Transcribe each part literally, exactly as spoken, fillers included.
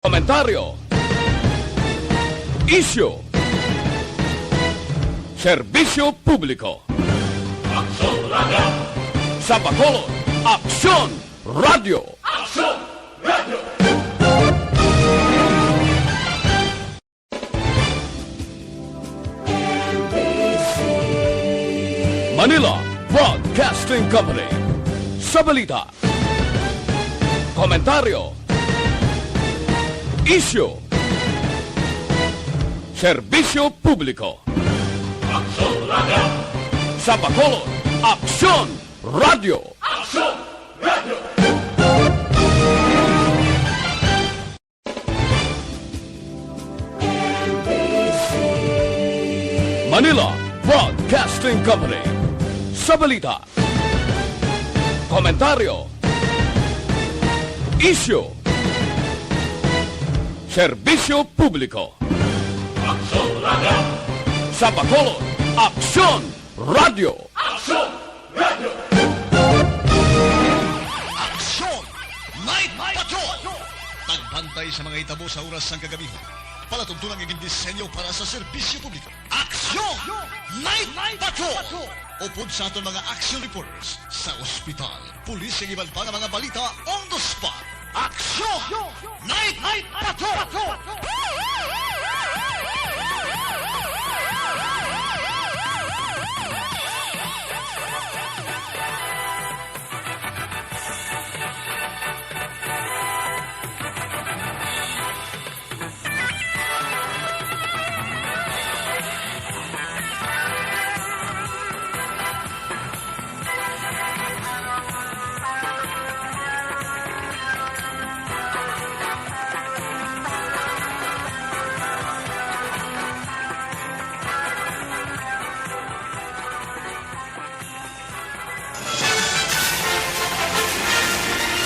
Komentaryo. Isyu. Serbisyo publiko. Aksyon Radio. Sa Bacolod, Aksyon Radio. Aksyon Radio. Manila Broadcasting Company. Sa balita, komentaryo, isyu, serbisyo publiko. Aksyon Radio. Sa Bacolod, Aksyon Radio. Aksyon Radio. Manila Broadcasting Company. Sa balita, komentaryo, isyu, serbisyo publiko. Aksyon Radio. Sa Bacolod, Aksyon Radio. Aksyon Radio. Aksyon Night Patrol. Tagbantay sa mga hitabo sa oras sang kagabi. Palatuntunan nga gindisenyo para sa serbisyo publiko. Aksyon Night Patrol. Upod sa aton mga action reporters sa ospital, pulis, ug iban pa nga mga balita on the spot. Aksyon Night Patrol.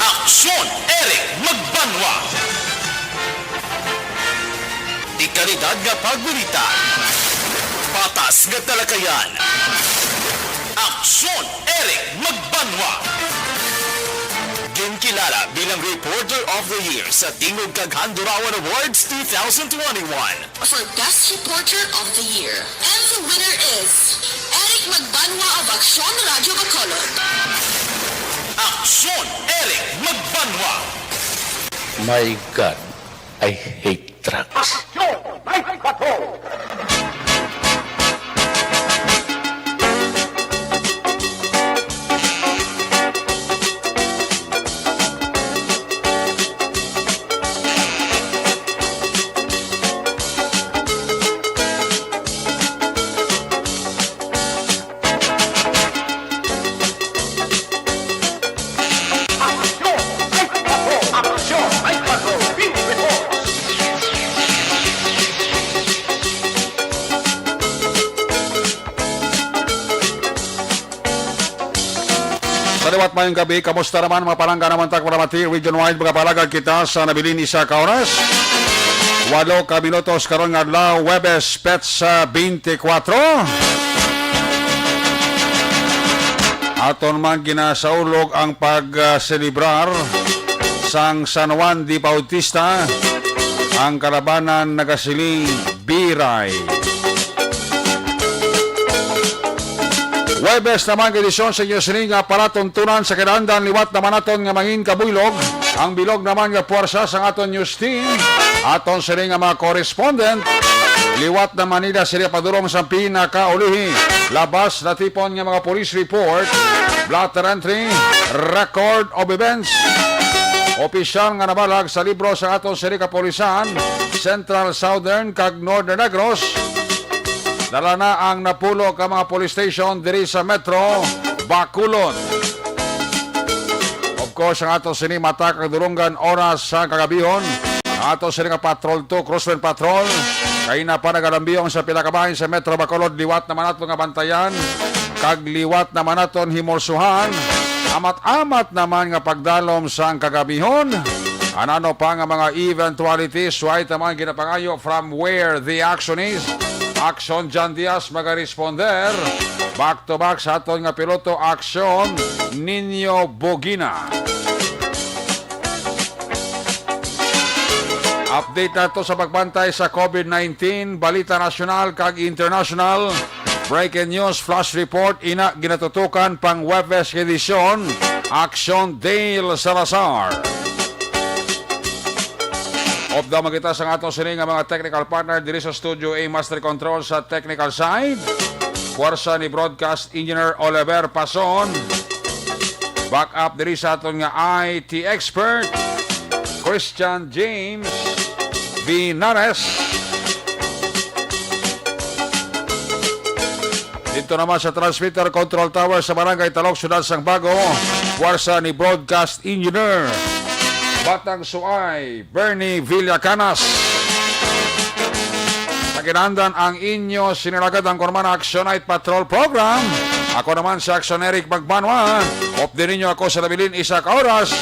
Aksyon, Eric Magbanwa. Dekalidad nga pagbalita. Patas nga talakayan. Aksyon, Eric Magbanwa. Ginkilala bilang Reporter of the Year sa Tingog kag Handurawan Awards two thousand twenty-one. For Best Reporter of the Year. And the winner is Eric Magbanwa of Aksyon Radio Bacolod. Aksyon, Eric Magbanwa. My God, I hate drugs. Aksyon Night Patrol. Sa liwat, mayong gabi. Kamusta naman, mga palangga naman ta, Kramati, region-wide, mga palagag kita sa nabilin isa ka oras. Walo ka minutos karon nga adlaw, Huwebes, petsa twenty-four. Aton man ginasaulog ang pag, ah, selebrar sang San Juan de Bautista, ang kalabanan nagasiling, Biray. Huwebes naman nga edisyon sa inyo sini nga palatuntunan sa kinaandan, liwat naman naton nga mangin kabuylog ang bilog naman nga puwersa sang aton news team. Aton sini nga mga correspondent, liwat naman nila sila padulong sa pinakaulihi. Labas natipon nga mga police report, blotter entry, record of events. Opisyal nga nabalag sa libro sa aton sini kapulisan, Central, Southern, kag Northern Negros. Dala na ang napulo ka mga police station diri sa Metro Bacolod. Of course, ang ato sini mata kag dulonggan oras sa kagabihon. Ang ato sini nga Patrol two, Crosswind Patrol. Kay na pa nagalambiyong sa pila ka bahin sa Metro Bacolod, liwat naman nato nga bantayan. Kag liwat naman naton himulsuhan. Amat-amat naman nga pagdalom sang kagabihon. Anano pa nga mga eventualities, way ta man ginapangayo from where the action is. Action John Diaz magaresponder. Back to back sa aton nga piloto, Action Nino Bogina. Update nato sa pagbantay sa COVID nineteen, balita nasyonal kag international. Breaking news, flash report, ina ginatutukan pang Huwebes nga edisyon, Aksyon Dale Salazar. Update man kita sa ato sini nga mga technical partner diri sa Studio A, Master Control sa technical side, Puwersa ni Broadcast Engineer Oliver Pason. Back up diri sa aton nga I T expert, Christian James Vinares. Dito naman sa transmitter control tower sa Barangay Talok, Siyudad sang Bago, puwersa ni Broadcast Engineer Batang Suay, Bernie Villacanas. Naginandan ang inyo sinalagad ang Kormana Action Night Patrol Program. Ako naman si Action Eric Magbanwa. Update ninyo ako sa nabilin isa ka oras.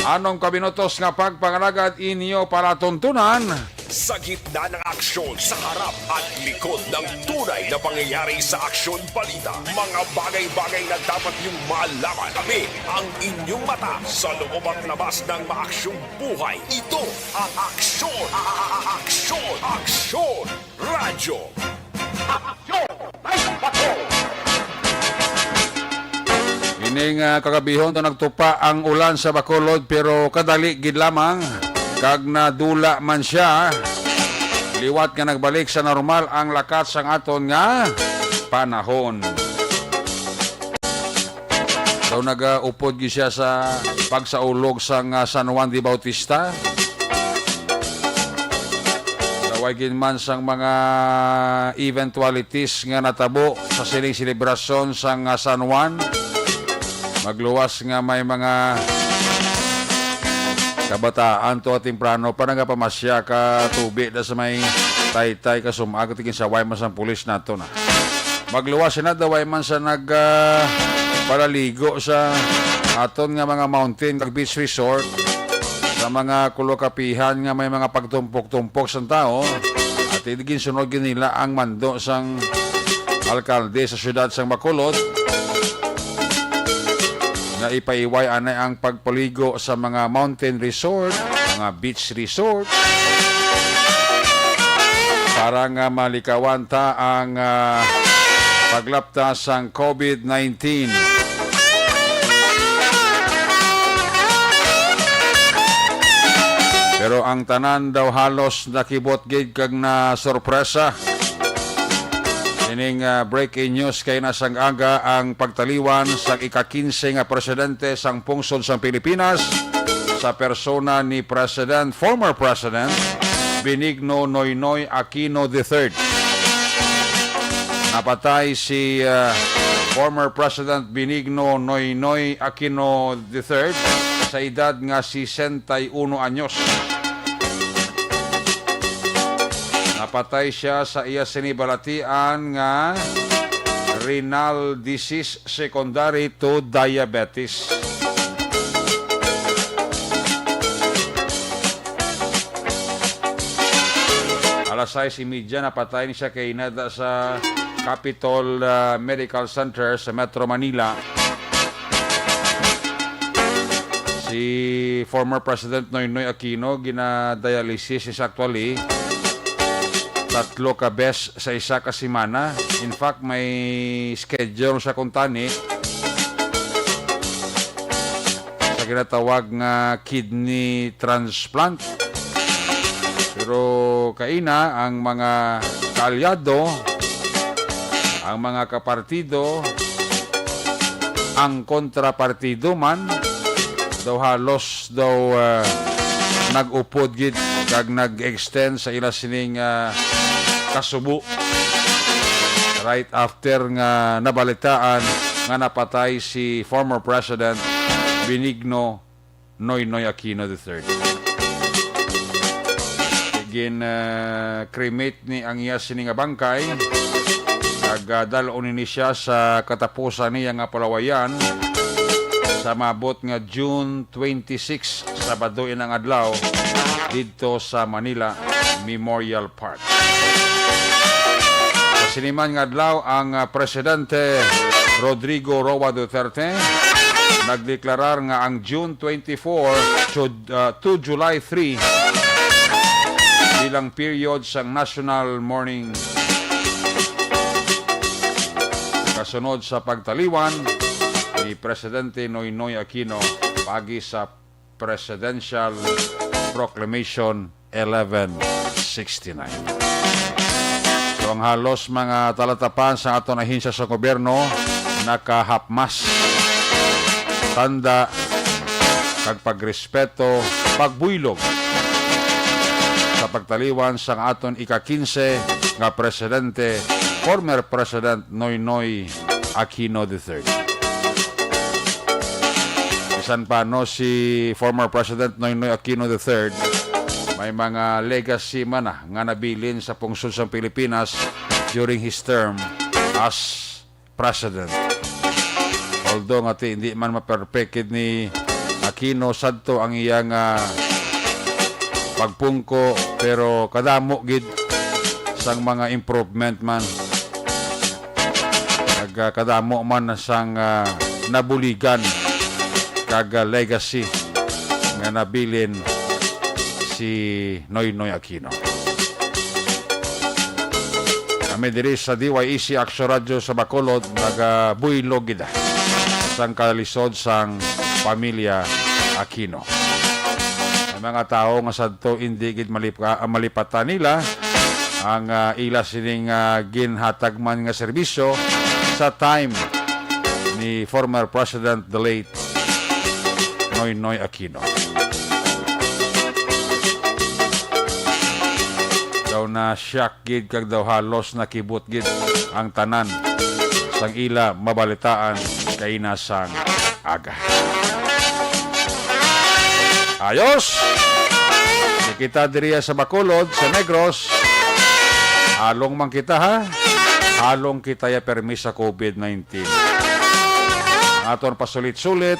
Anong kabinutos nga pagpangalagad inyo palatuntunan? Sa gitna ng aksyon, sa harap at likod ng tunay na pangyayari sa aksyon balita, mga bagay-bagay na dapat niyong malaman. Kami ang inyong mata sa loob at labas ng maaksyong buhay. Ito ang Aksyon, a-, a-, a-, Aksyon, Aksyon Radyo. Aksyon! Ay, bato! Ining, ah, kagabihon to nagtupa ang ulan sa Bacolod, pero kadali gid lamang kag nadula man siya. Liwat nga nagbalik sa normal ang lakat sang aton nga panahon. Daw nagaupod gid siya sa pagsaulog sang, ah, San Juan de Bautista. Sa way gid man sang mga eventualities nga natabo sa sining selebrasyon sang, ah, San Juan, magluwas nga may mga kabataan to temprano pa nagapamasya ka tubi da sa may taytay kasumag tigin sa way man sang pulis nato na. Magluwas sila daw way man sa nag, ah, palaligo sa aton nga mga mountain kag beach resort sa mga kulukapihan nga may mga pagtumpok-tumpok sang tawo. At ginsunod gid nila ang mando sang alkalde sa siyudad sang Bacolod nga ipaiway anay ang pagpaligo sa mga mountain resort, mga beach resort, para nga malikawan ta ang, ah, paglapta sang COVID nineteen. Pero ang tanan daw halos nakibot gid kag nasorpresa. Ining, ah, breaking news kay nasang aga ang pagtaliwan sang ika-kinse nga presidente sang pungsod sang Pilipinas sa persona ni President, former President Benigno Noynoy Aquino the third. Napatay si, ah, former President Benigno Noynoy Aquino the third sa edad nga sesenta y uno anyos. Napatay siya sa iya sini balatian nga renal disease secondary to diabetes. Alas sais y media, napatay ni siya kay inada sa Capitol, ah, Medical Center sa Metro Manila. Si former President Noynoy Aquino gina-dialysis is actually tatlo ka bes sa isa ka semana. In fact, may schedule siya kuntani sa ginatawag nga kidney transplant. Pero kaina ang mga kaalyado, ang mga kapartido, ang kontrapartido man, daw halos daw, ah, nag-upod gid kag nag-extend sa ila sining, ah, kasubo right after nga nabalitaan nga napatay si former President Benigno Noynoy Aquino the third. Gin, ah, cremate ni ang iya sini nga bangkay. Ag, ah, dal-on ini siya sa katapusan niya nga palawayan sa maabot nga June twenty-six, Sabado inang adlaw, didto sa Manila Memorial Park. Sa sini man nga adlaw, ang, ah, Presidente Rodrigo Roa Duterte nagdeklarar nga ang June twenty-four to, ah, to July three ilang period sang national mourning kasunod sa pagtaliwan ni Presidente Noynoy Aquino paagi sa Presidential Proclamation eleven sixty-nine. So, ang halos mga talatapan sa aton ahensya sa gobyerno nakahapmas, tanda kag pagrespeto, pagbuylog sa pagtaliwan sang aton ika-kinse nga presidente, former President Noynoy Aquino the third. Bisan pa, no, si former President Noynoy Aquino the third, may mga legacy man na nga nabilin sa pungsod sang Pilipinas during his term as president. Although nga ti, hindi man maperpekid ni Aquino sadto ang iya nga pagpungko, pero kadamo gid sang mga improvement man. Nagkadamo man sang, ah, nabuligan kag, ah, legacy nga nabilin si Noynoy Aquino. Kami diri sa D Y E C Action Radio sa Bacolod, nagabuylog gid sang kalisod sang pamilya Aquino. May mga tawo nga sadto hindi gid malipa-, malipatan nila ang, ah, ila sining, ah, ginhatag man nga serbisyo sa time ni former President, the late Noynoy Aquino. Daw na-shock gid kag daw halos nakibot gid ang tanan sang ila mabalitaan kaina sang aga. Ayos! Si kita diriya sa Bacolod, sa Negros, halong man kita, ha? Halong kita ya permi sa COVID nineteen. Ang aton pasulit-sulit,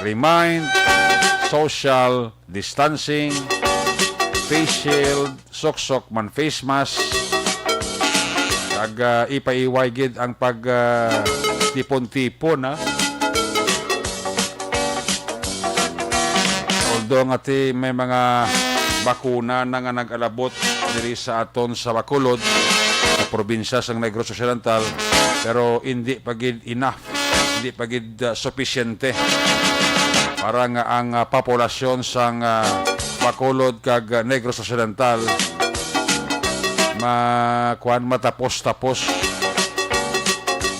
remind, social distancing, face shield, suksok man face mask, kag, ah, ipaiway gid ang pag, ah, tipon-tipon, ha? Although nga ti may mga bakuna na nga nag-alabot diri sa aton sa Bacolod, sa probinsya sang Negros Occidental, pero hindi pa gid enough, hindi pa gid, ah, supisyente para nga ang, ah, populasyon sang, ah, Bacolod kag, ah, Negros Occidental ma-, kuwan, matapos-tapos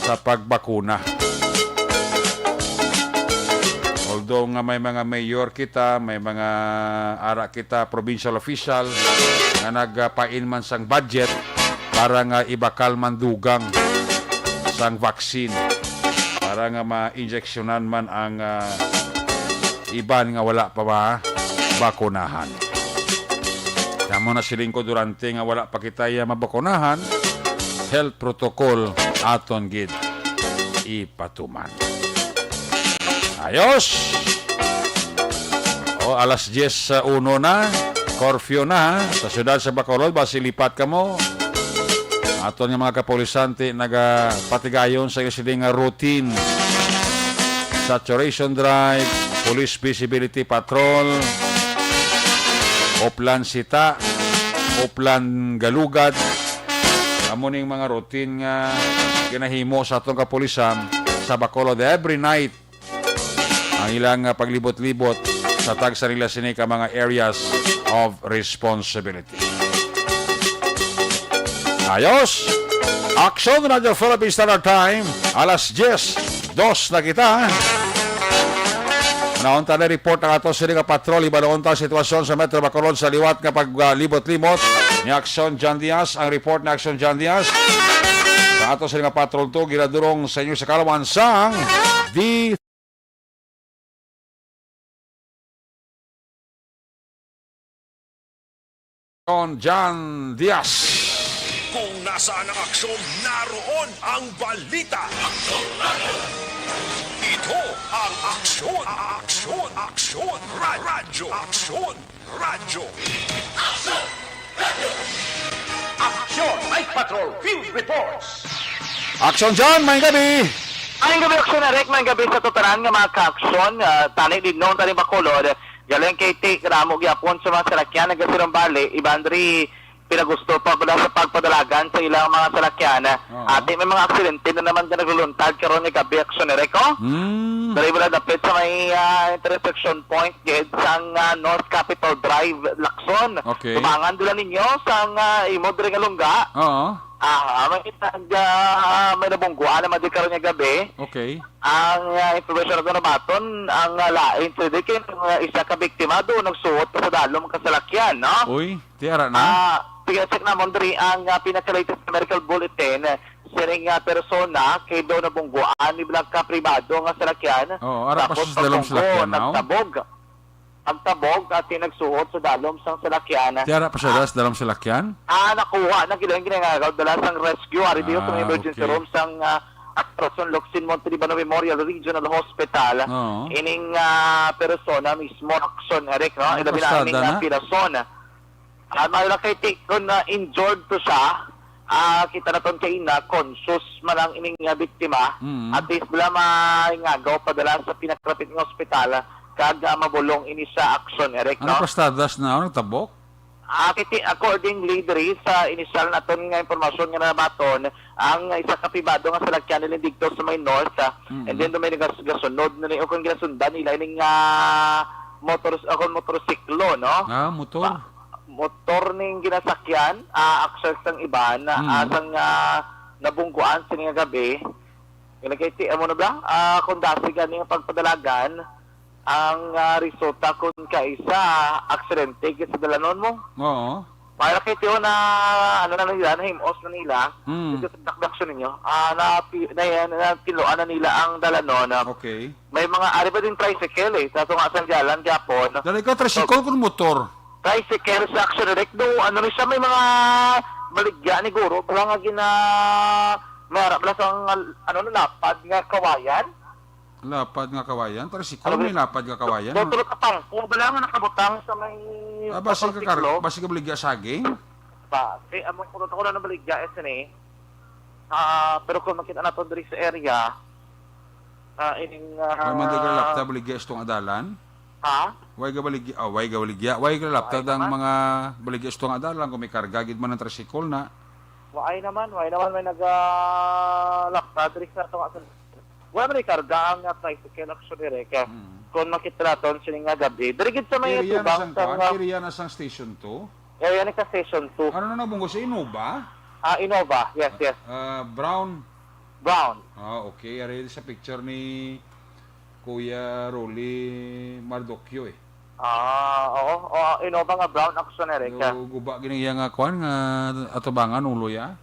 sa pagbakuna. Although nga may mga mayor kita, may mga ara kita, provincial official, nga nagpain man sang budget para nga ibakal man dugang sang vaccine, para nga ma-injeksyonan man ang, ah, iban nga wala pa mabakunahan. Kamo na siling ko, durante nga wala pa kita ya mabakunahan, health protocol aton gid ipatuman. Ayos! O, alas diyes sa uno na, curfew na, ha? Sa siyudad sa Bacolod, basi lipat kamo. Aton nga mga kapulisan ti nagapatigayon sa ila sini nga routine. Saturation drive, police visibility patrol, Oplan Sita, Oplan Galugad. Amo ning mga routine nga ginahimo sa atong kapulisan sa Bacolod every night. Ang ilang, ah, paglibot-libot sa tagsa nila sini ka mga areas of responsibility. Ayos! Action Radio Philippines Standard Time, alas diyes, dos na kita. Naon ta na report ang ato sini nga patrol, ibaluon ta ang sitwasyon sa Metro Bacolod sa liwat nga paglibot-libot ni Action John Diaz. Ang report ni Action John Diaz. Sa ato sini nga patrol to, ginadurong sa inyo sa kalawan sang D John Diaz. Kung nasaan ang aksyon, naroon ang balita. Ito ang aksyon, aksyon, aksyon, ra-, radyo, aksyon, radyo. Aksyon Night Patrol Field Reports. Aksyon John, may gabi. May gabi, Aksyon Eric, may gabi sa tutanan nga mga ka-aksyon, ah, tani din noon tani Bacolod. Galing, Katie, kadamo gyapon sa mga salakyan nga nagasinumbali, iban diri pinagusto pa bala sa pagpadalagan sa ilang mga salakyan. Oo. Ati, may mga aksidente na naman nga nagluluntad karon nga gabi, Aksyon Eric, oh. Hmm. Diri bala dapit sa may, ah, intersection point gid sang, ah, North Capitol Drive, Lacson. Okay. Tubangan dira ninyo sang, ah, imo diri nga lungga. Oo. Ah, may nag, ah, may nabungguan naman di karon nga gabi. Okay. Ang, ah, information na nabaton, ang, ah, lain sa di kay, ah, isa ka biktima do nagsuot sa dalom ka salakyan, no? Uy, tiara na. Ah, pag-check namon diri ang, ah, pinaka-latest na medical bulletin, sining, ah, persona kay do nabungguan ni bala ka pribado nga salakyan. Oo, ara pa Tapos siya sa dalom pagpungko, salakyan, no? nagtabog. Ang tabog ati nagsuot sa dalom sang salakyan. Tiara pa siya Ah, sa dalom salakyan? Ah, nakuha na gid ang ginangagaw dala sang rescue. Ari diyo sa Ah, emergency okay. room sang, ah, Atrason Locsin Monte Libano Memorial Regional Hospital. Oo. Ining, ah, persona mismo, Aksyon Eric, no? Ano Ilabi na pasada ining, ah, na? pirason. Ah, may nakiti kung na injured to siya. Ah, kita naton kay ina, conscious man ang ining, ah, biktima. Mm. At least bala maingagaw padala sa pinakrapit nga ospital kag, ah, mabulong ini sa Aksyon Eric, Ano no? pastadas na? Ano tabok? Ah, kiti, accordingly, diri sa initial naton nga impormasyon nga nabaton, ang isa ka pribado nga salakyan nila dito sa may north, ah, Mm. and then may nagas-, gasunod na ni, o kung ginasundan nila ining, ah, motor, o kung motorsiklo, no? Ah, motor. Pa-, motor ning ginasakyan, ah, actual sang iban, ah, Mm. sang, ah, nabungguan sa nga gabi. Kaya kay ti-, amo na ba? Ah, kung dasig ani ang pagpadalagan, ang, ah, resulta kung kaisa, aksidente gid sa dalanon mo. Oo. Para kay tiyo na, ano na nila, nahimos na nila. Mm. Ito sa dakdaksyon ninyo. Ah, na, na, na, na, tinuan na nila ang dalanon. Okay. May mga ari ba din tricycle eh, sa tunga sang jalan gyapon. Dali ka, tricycle So, kung motor. Tricycle sa Action Direct, do, ano ni siya, may mga baligya ni guro, bala nga gina, may harap lang sa, ano, nalapad nga kawayan. Lapad nga kawayan? Tricycle, Ano may ba? lapad nga kawayan? Do, tulog ka pangko, bala nga nakabutang sa may Ah, basi ka kar-, motorsiklo. basi ka baligya saging? Ba, eh, among kurot ako na nabaligya, eh, sini. Ah, pero kung makita nato diri sa area, ah, ining, Wala man di ka ah, lapta baligya sa tunga dalan? Ha? Way ka baligya, ah, way ka baligya, way ka lapta Way dang naman. mga baligya sa tunga dalan kung may karga gid man ang tricycle na. Waay naman, waay naman may nagalapta diri sa tunga sa, wala man may karga ang, ah, tricycle actually, Rek. Mm. Kung makita naton sini nga gabi, diri gid sa may Area na tubang sang sa kuan? mga Area na sang Station two? Area ni sa Station two. Ano na nabunggo sa Innova? Ah, Innova. Yes, yes. Ah, brown. Brown. Ah, okay. Ari sa picture ni Kuya Rolly Mardoquio eh. Ah, oo. O, Innova nga brown, Action Erica. So, guba gini iya nga kwan nga atubangan, ulo ya?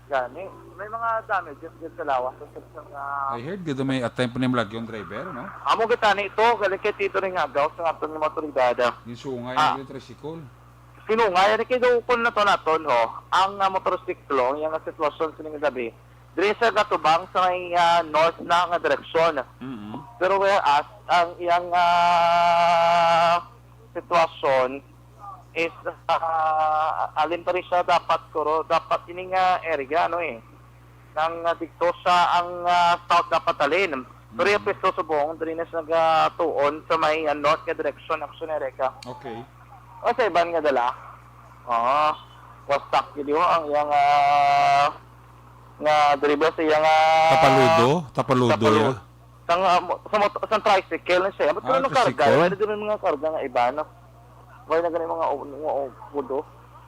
Gani. May mga damages din sa lawas. Sa, sa, sa, I heard gid may attempt ni malagyo ang driver, no? Amo kita ni ito, galing kay Tito Ringagaw sa aton nga mga otoridad. Ginsungay Ah. ang tricycle. Sinungay, ani kay daw kun nato naton, ho, ang, ah, motorsiklo, yang sitwasyon sining gabi, diri sa gatubang sa may, ah, north na nga direksyon. Mm-hmm. Pero whereas, ang iyang, ah, sitwasyon is, ah, alin pa rin siya dapat, kuro, dapat ini nga area, ano eh, nang, ah, dito sa ang, ah, south dapat alin. Pero yung Mm. pwesto subong, diri na siya nagatuon sa may, ah, north nga direksyon, Action Erica. Okay. O sa iban nga dala. Oo. Wasak gid yun ang iyang, ah, nga driver sa iyang, ah, Tapaludo? Tapaludo, tapaludo. ya? Sang, ah, mo-, sa moto-, sa tricycle na siya. Ba't Ah, ka nang karga? tricycle? Ano din ang mga karga nga iba, no? Why na ganun mga u-, mga u-, udo?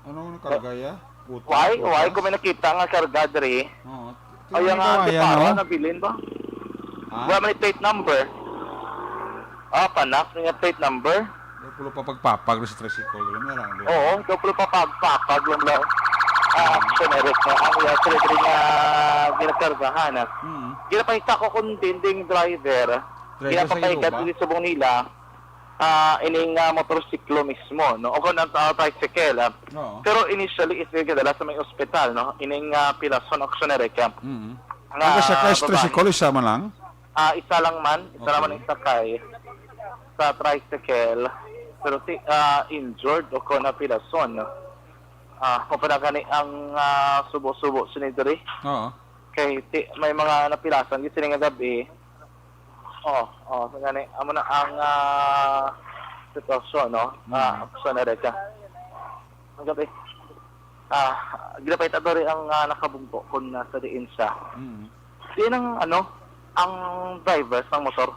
Ano ang karga, ya? Utak, Why? Why? utas? Kung may nakita nga karga diri, Oo. Ay, ang Tingnan mo, auntie ayan, para oh. nabilin ba? Ha? Wala may plate number. Ah, panas nga plate number. Daw pulo pa pagpapag sa tricycle. Alam mo lang, di ba? Oo, daw pulo pa pagpapag lang daw. Ah, action, Eric, no? Ang, uh, sila diri nga ginakargahan, ah. Mm. Ginapahita ko kung dinding driver. Driver sa Ginapapahita Innova? diri subong nila. Ah, ining, ah, motorsiklo mismo, no? O kung ang, ah, tricycle, ah. Oo. Pero initially, is gadala sa may ospital, no? Ining, ah, pilason, auctionery camp. Mm. Nga Ang kasakay sa babae. tricycle, isa man lang? Ah, isa lang man. Isa Okay. naman ang sakay sa tricycle. Pero si, ah, injured o kung napilason, no? Ah, kung pa na gani ang, ah, subo-subo sini diri. Oo. Kay ti-, may mga napilasan gid sini nga gabi. Oh, oh, so gani, amo na ang, ah, sitwasyon, no? Mm. Ah, aksyon na rin ka. Ang gabi. Ah, ginapahita diri ang, ah, nakabunggo kung nasa diin siya. Mm. Diin ang, ano, ang driver sang motor?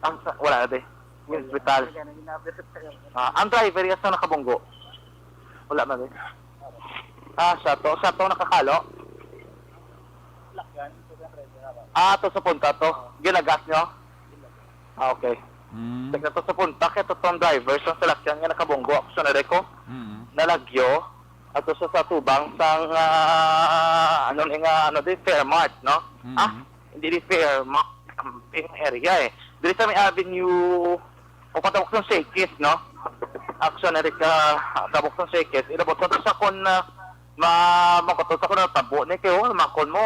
Ang sa, wala na, di. Yung hospital. Ah, ang driver, yes, ang nakabunggo. Wala na, di. Ah, siya to. Siya to nakakalo. Ah, to sa punta to. Ginagas nyo? Ah, okay. Mm. Check na to sa punta, kay to tong driver sa salakyan nga nakabunggo. Ako sa nareko, Mm. nalagyo. Ato sa, sa tubang sang, ah, ano ni nga, ano di, Fairmart, no? Mm. Ah, hindi di Fairmart. Camping area eh. Diri sa may avenue, o patabok sa Shakey's, no? Ako sa nareko, tabok sa Shakey's. Inabot ko to sa kon, ah, ma-, makuto sa kon, tabo ni kayo, makon mo.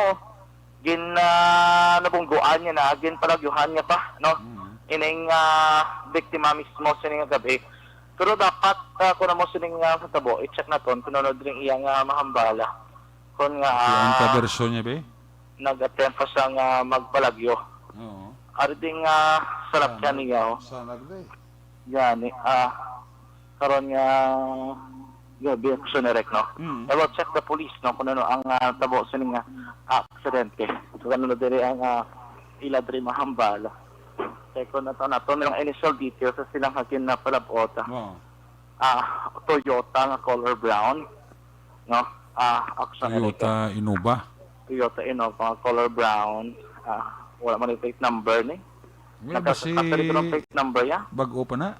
Gin, ah, nabungguan niya na, ginpalagyuhan niya pa, no? Mm. Ining, ah, biktima mismo sining nga gabi. Pero dapat, ah, kung amo sining, ah, natabo, i-check naton kung ano dring iya nga mahambala. Kung nga, Ito ang ah, kabersyon niya, be? nag-attempt pa siya nga magpalagyo. Oo. Ari ding, ah, salakyan Sana, niya, oh. sana, be. Gani, ah, karon nga gabi, ako sa narek, no? Mm. I will check the police, no, kung ano ang, ah, tabo sining, ah, aksidente. Kung ano na diri ang, ah, ila diri mahambal. Kay kung nato, nato nilang initial details sa silang hagin na palabot, ah. Wow. Ah, Toyota nga color brown, no? Ah, ako sa narek. Toyota Innova. Toyota Innova nga color brown. Ah, wala man yung plate number ni. Well, Naka-, basi nakatalikod ang plate number, ya? Bag-o pa na?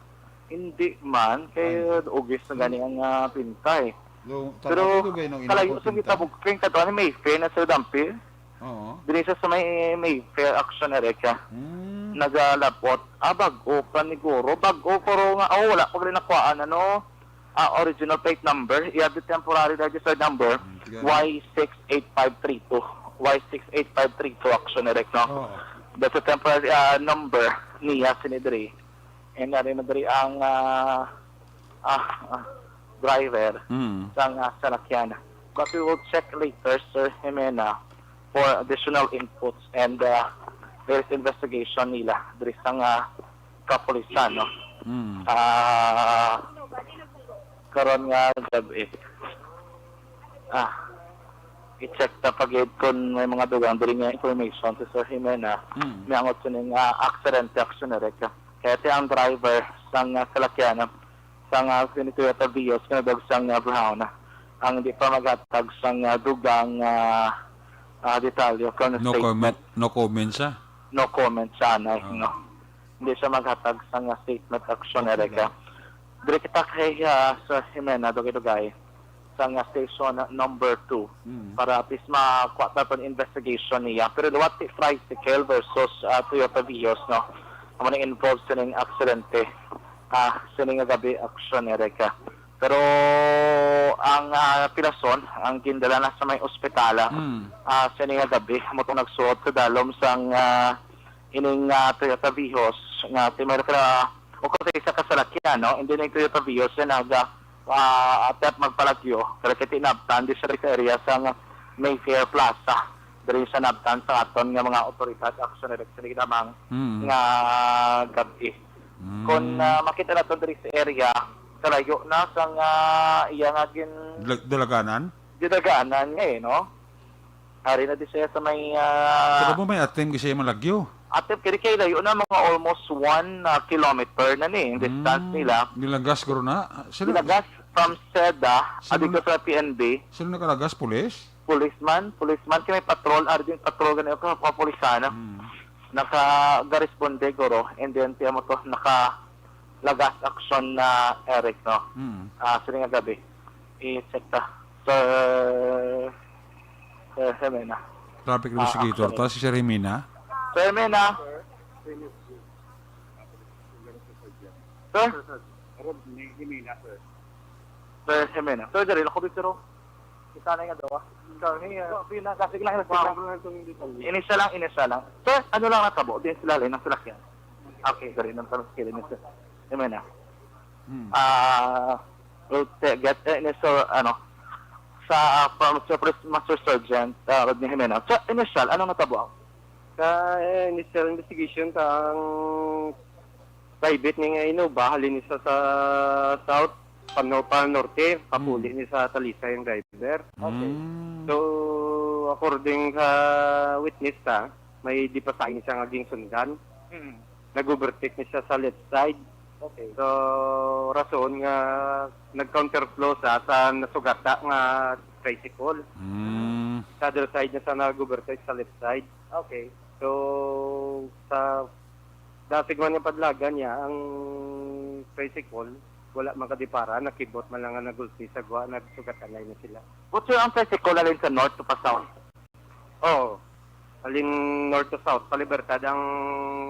Hindi man, kay Ay. ugis na gani ang, ah, pinta, eh. Lo, Pero tama, dugay nung kalayo inabot sa pinta. Gitabog, kay kato, ano, Mayfair na sa Dampir? Oo. Diri sa, sa may Mayfair, action na rin siya. Hmm. Nagalabot. Ah, bag-o pa ni Guro. Bag-o, pero nga, oh, wala pa rin nakuhaan, ano, ah, original plate number. Iya, the temporary registered number, Hmm, sige. Y six eight five three two. Y six eight five three two, action na rin, no? Oo. That's a temporary, ah, number niya, sinidri. And ano na diri ang, ah, ah, ah, driver Mm. sang, ah, salakyan. But we will check later, Sir Jimena, for additional inputs and, ah, there is investigation nila diri sang, ah, kapulisan, no? Mm. Ah, karon nga gabi. Ah, i-check ta pa gid kung may mga dugang diri nga information si Sir Jimena. Mm. May angot sining, ah, aksidente, action na rin. Kaya ti ang driver sang, ah, salakyan, ah, sang, ah, sini Toyota Vios nga nagdag sang, ah, brown, ah, ang di pa maghatag sang, ah, dugang, ah, ah, detalye, kung No statement. comment, no comment siya? No comment siya, no, Ah. no. Hindi siya maghatag sang, ah, statement, action na Okay rin ka. lang. Diri kita kay, ah, Sir Jimena, dugay-dugay. Sang, ah, station number two Mm. para at least makuha naton investigation niya. Pero liwat si tricycle versus, ah, Toyota Vios, no? Amo nang involved sining aksidente, ah, sining nga gabi, action ni Reka. Pero ang, ah, pilason, ang gindala na sa may ospitala, Mm. ah, sining nga gabi, amo tong nagsuot sa dalom sang, ah, ining, ah, Toyota Vios nga ti may nakala-, o kung sa isa ka salakyan, no? Hindi na yung Toyota Vios yan, naga, ah, attempt magpalagyo, pero kay tinabtan di sa area sa nga Mayfair Plaza, diri sa nabtan sa aton nga mga otoridad, action na sa ginamang Mm. nga gabi. Mm. Kung, ah, makita nato diri sa area, kalayo na sa nga iya nga gin- Dala-, dalaganan? Gidaganan niya eh, no? Ari na di siya sa may, ah, Pero mo may attempt kasi malagyo. Attempt kini kay layo na, mga almost one, ah, kilometer na ni, ang distance Mm. nila. Nilagas guro na. Sino, Nilagas from seda, sino adi ko na-, sa P N B. Sino nakalagas? Pulis? Policeman, policeman, kay may patrol, ari din patrol gani ako, mga polisahan. Mm. Naka-, garesponde guro, and then tiyan mo to, naka-, lagas action na Eric, no? Mm. Ah, sini nga gabi. I-check ta. Sir, Sir Jimena. Traffic Ah, investigator, action. ta si Sir Jimena. Sir Jimena. Sir? Sir Jimena, sir. Sir Jimena. Sir, dali, lako, pero kita na nga daw, ah. Ikaw, ni, ah, Pina, kasi lang, kasi lang. Inisa lang, inisa lang. Sir, ano lang natabo? Din sila, lang, ang salakyan. Okay, dali, nang tanong sila, Mister Jimena. Hmm. Ah, we'll te-, get, eh, initial, ano, sa, ah, from Sir Pres-, Master Sergeant, ah, Rodney Jimena. Sa initial, anong natabo? Sa, eh, initial investigation, sa ang private ni nga Innova, halin ni sa, sa south, pa, no, pa norte, papuli Mm. ni sa Talisay ang driver. Okay. Mm. So, according sa witness ta, may di pa sa siya nga ginsundan. Mm. Nag-overtake ni siya sa left side. Okay. So, rason nga nag-counterflow sa, sa nasugata nga tricycle. Mm. Sa other side na sa nag-overtake sa left side. Okay. So, sa dasig man nga padlagan niya, ang tricycle, wala man kadipara, nakibot man lang nga nagulti sa gwa, nagsugatan na sila. But sir, ang tricycle alin sa north to pa south? Oo. Alin north to south, palibertad ang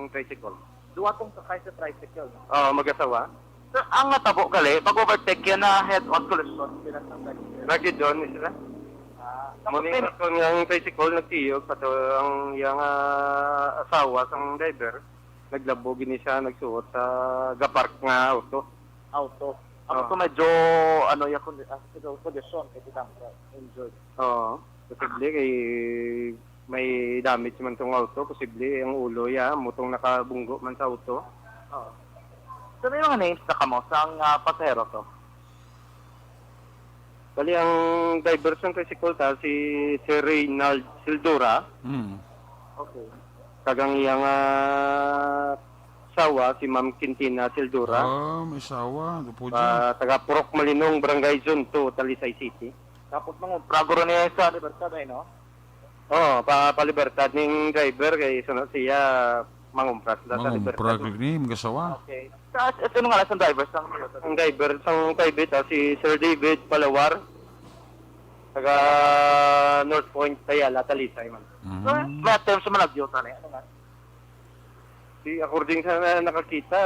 tricycle. Duwa tong sakay sa tricycle, no? Oo, mag-asawa. Sir, ang natabo gali, pag-overtake yan na head-on collision sila sa tricycle. Nagdidon ni sila. Ah, Muna tapos yung may rason nga ang tricycle nagtiyog, pato ang iyang ah, asawa sang driver, naglabo gini siya, nagsuot sa gapark nga auto. Auto. Ako Oo. to medyo, ano, yung condi-, ah, ito, condition, kasi tama, injured. Oo. Posible kay may damage man tong auto, posible ang ulo ya, mutong nakabunggo man sa auto. Oo. So, may mga names na kamo sang ah, pasahero to? Bali, ang driver sang tricycle ta, si Sir Reynald Sildura. Mm. Okay. Kag ang iyang ah, asawa, si Ma'am Quintina Sildura. Ah, may asawa. Ano po dyan? Ah, taga Purok Malinong, Barangay Zone two, Talisay City. Tapos mangumpra guro niya sa Libertad, ay, no? Oo, pa, pa Libertad ning driver kay sunod siya mangumpra sila sa Mangumpra Libertad. Gid ni, mag-asawa. Okay. Sa, sa, ano nga lang sa driver sang Libertad? Ang driver sang private, ah, si Sir David Palawar, taga North Point, Ayala, Talisay man. Mhm. So, may attempt sa malagyo, tani. Ano nga? Di, according sa na-, nakakita,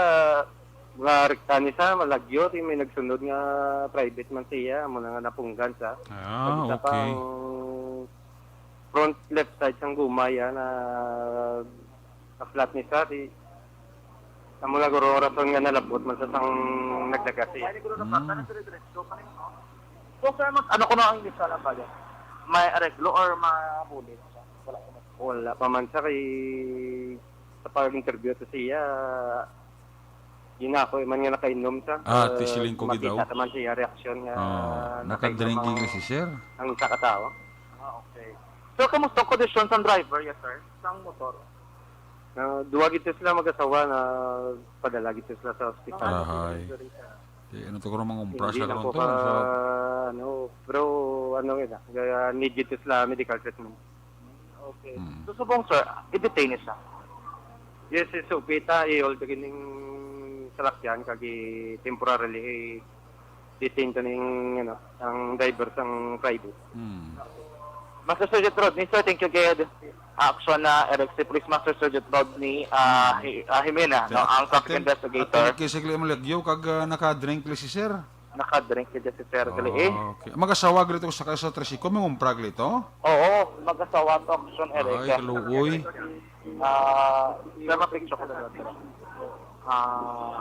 mga rekta ni sa malagyo, di may nagsunod nga private man siya, amo na nga napunggan sa. Ah, Pag isa pa okay. ang front left side sang gumay, ah, na, na flat ni sa, di, amo na guro ang rason nga nalabot man sa sang nagdaga siya. Ay, siguro na Mm. pagka na dire-diretso pa rin, no? So, sir, mag-, ano ko na ang initial ang bali? May areglo or mabulit siya? Wala ko na. Wala pa man sa kay, sa pag-interview sa siya, yun na ako, man nga nakainom sa, Ah, uh, tisiling ko makita gidaw. Naman siya reaksyon nga Oh, nakainom nakadrinking ang, na si sir. Ang isa ka tao. Ah, okay. So, kamusta ang kondisyon sa driver, yes, sir? Sa motor? Na, duwa gito sila mag-asawa na padala gito sila sa ospital. Ang ano Ahay. Injury, sir? Di, ano to ko mangumpra Hindi sa lang karon po to? Ka, Sa ano, pero ano yun, ah, need gito sila medical treatment. Okay. Mm. So, subong, sir, i-detain niya siya? Yes, yes, so, kita, i-hold kining salakyan, kag i-, temporarily, i-detain to ning, ano, ang driver sang private. Mm. Master Sergeant Rodney, sir, thank you, gid. Action na, Eric, si Police Master Sergeant Rodney, ah, Mm. Hi-, ah, Jimena, no, At-, ang traffic attempt, investigator. Attempt kay sigli malagyo, kag, ah, nakadrink li si sir. Nakadrink si Jesse Sir gali, eh. Okay. Mag-asawa gali to sa, sa tricycle, may umpra gali to? Oo, mag-asawa to, Action Eric. Ay, kaluoy. Ah, sa mga picture ko na natin. Ah,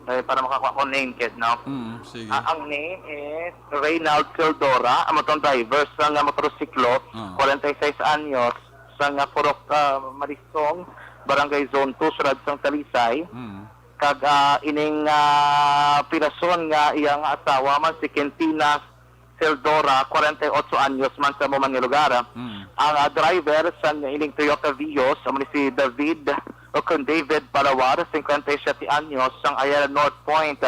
eh, para makakuha ko name, kid, no? Mm, sige. Ah, ang name is Reynald Teodora, amo tong driver sa nga motorsiklo, Ah. kwarenta y seis anyos, sa nga Purok, ah, Marisong, Barangay Zone two, Siyudad sang Talisay. Mm. Kag, ah, ining, ah, pirason nga iyang asawa man si Quintina Seldora, kwarenta y otso anyos man sa amo man nga lugar. Mm. Ang, ah, driver sang ining Toyota Vios, amo ni si David o kon David Palawar, singkwenta y siyete anyos, sang Ayala North Point,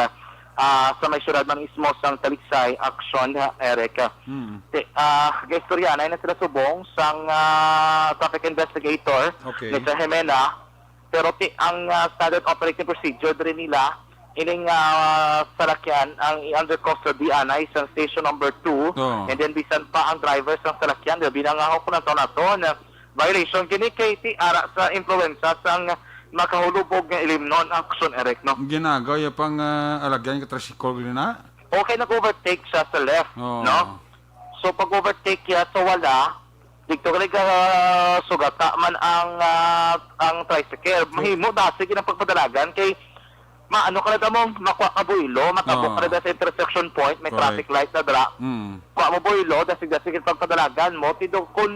ah, sa may siyudad man mismo sang Talisay, Action, ah, Eric. Mm. Ti-, ah, gaistoryahanay na sila subong sang, ah, traffic investigator, Okay. Mister Jimena, Pero ti-, ang, ah, standard operating procedure diri nila, ining, ah, salakyan ang i-under custody anay sa station number two, Oo. and then bisan pa ang driver sa salakyan, labi na nga ako kung nato na violation kini kay ti ara sa impluwensya sang makahulubog nga ilimnon, Action Eric, no? Ginagaw ya pang, ah, alagyan ka tricycle gali na? Okay, nag-overtake siya sa left, Oo. no? So, pag-overtake niya sa wala, dito ka nag-, ah, sugata man ang, ah, ang tricycle. Mahimo dasig ang pagpadalagan kay maano ka na mo, makuha ka buhilo, matabok ka na Oo. sa intersection point, may Correct. traffic light na dra. Mm. Kuha mo buhilo, dasig-dasig ang pagpadalagan mo. Tido, kung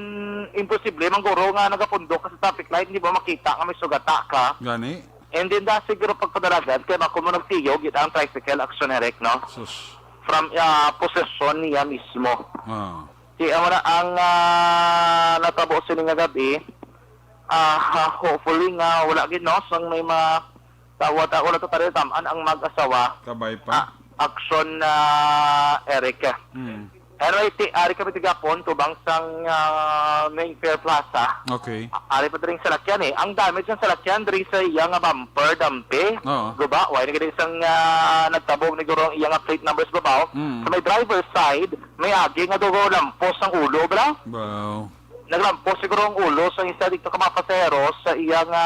imposible, mangguro nga nagapundok ka sa traffic light, hindi mo makita nga may sugata ka. Gani? And then, da siguro pagpadalagan, kay bako mo nagtiyo, gid ang tricycle, Action Eric, no? Sus. From, ah, possession niya mismo. Ah. Di, amo na ang, ah, natabo sini nga gabi. Ah, ha, hopefully nga wala gid, no? Sang may ma-, tawa, tawa, wala to tayo taman ang mag-asawa. Kabay pa. Ah, Action, ah, Eric. Hmm. Anyway, ti-, ari kami tigapon, tubang sang, ah, main Fair Plaza. Okay. A-, ari pa diri ang salakyan, eh. Ang damage sang salakyan diri sa iya nga bumper, dampi. Oo. Guba, why na gani sang, ah, nagtabog ni guro ang iya nga plate numbers babaw. Mm. Sa may driver's side, may agi nga dugo lampos ang ulo, bala. Wow. Naglampos siguro ang ulo sa isa dito ka mga pasahero sa iya nga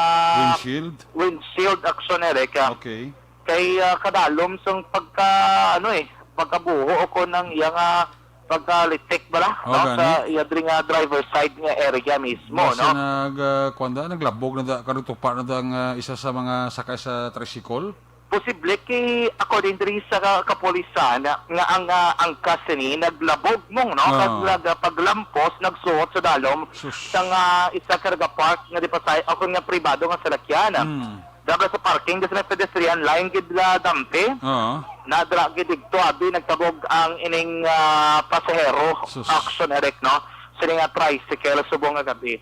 Windshield? Windshield, Action Eric, ah. Okay. Kay, ah, kadalom sang pagka, ano, eh, pagkabuho o kung ang iya nga pagkalitik bala, Oh, no, gani. Sa iya diri nga driver side nga area mismo, Basta no? nag, ah, kuwan da, naglabog na da, karon tupa na da ang, ah, isa sa mga sakay sa tricycle. Posible kay, according diri sa ka-, kapulisan, nga, nga ang, ah, angkas sini naglabog mong, no? Ah. Kag nag-, ah, paglampos, nagsuot sa dalom Sus. Sang, ah, isa ka nagapark nga di pa sa, o kung nga pribado nga salakyan. Hmm. Dala sa parking, dala sa may pedestrian line, gid la dampi. Oo. Nadala gid dito, abi, nagtabog ang ining, ah, pasahero. Sus. Action Eric, no? Sini nga tricycle, subong nga gabi.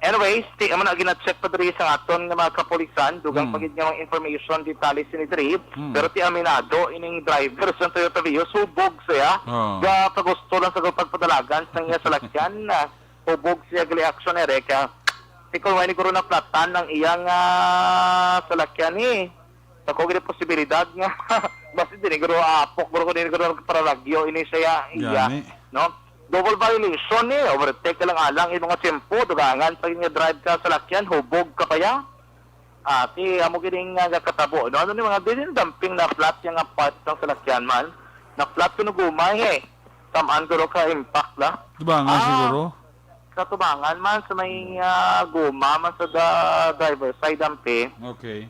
Anyways, ti, amo na gina-check pa diri sa aton nga mga kapulisan, dugang Hmm. pa gid nga mga information, detalye sini diri. Hmm. Pero ti aminado ining driver sa Toyota Vios, hubog siya. Oo. Ga pagusto lang sa pagpadalagan sa iya salakyan, ah, hubog siya gali, Action Eric, ah. Ti kung wala ni guro na platan ang iyang, ah, salakyan, eh. Sa ko gid posibilidad nga basi di ni guro apok, guro ko di ni guro paralagyo ini siya, iya, Gani. no? Double violation ni, overtake ka lang alang imo nga tiyempo, dugangan pa nga drive ka sa lakyan, hubog ka pa ya. Ah, ti amo gid nga gakatabo, no? Ano ni mga dili dumping na flat yang nga part sang salakyan man. Na flat kuno gumay, eh. Tamaan ko ka impact la. Dubangan Ah, siguro. Sa tubangan man, sa may, ah, guma man sa da-, driver side, ampi. Okay.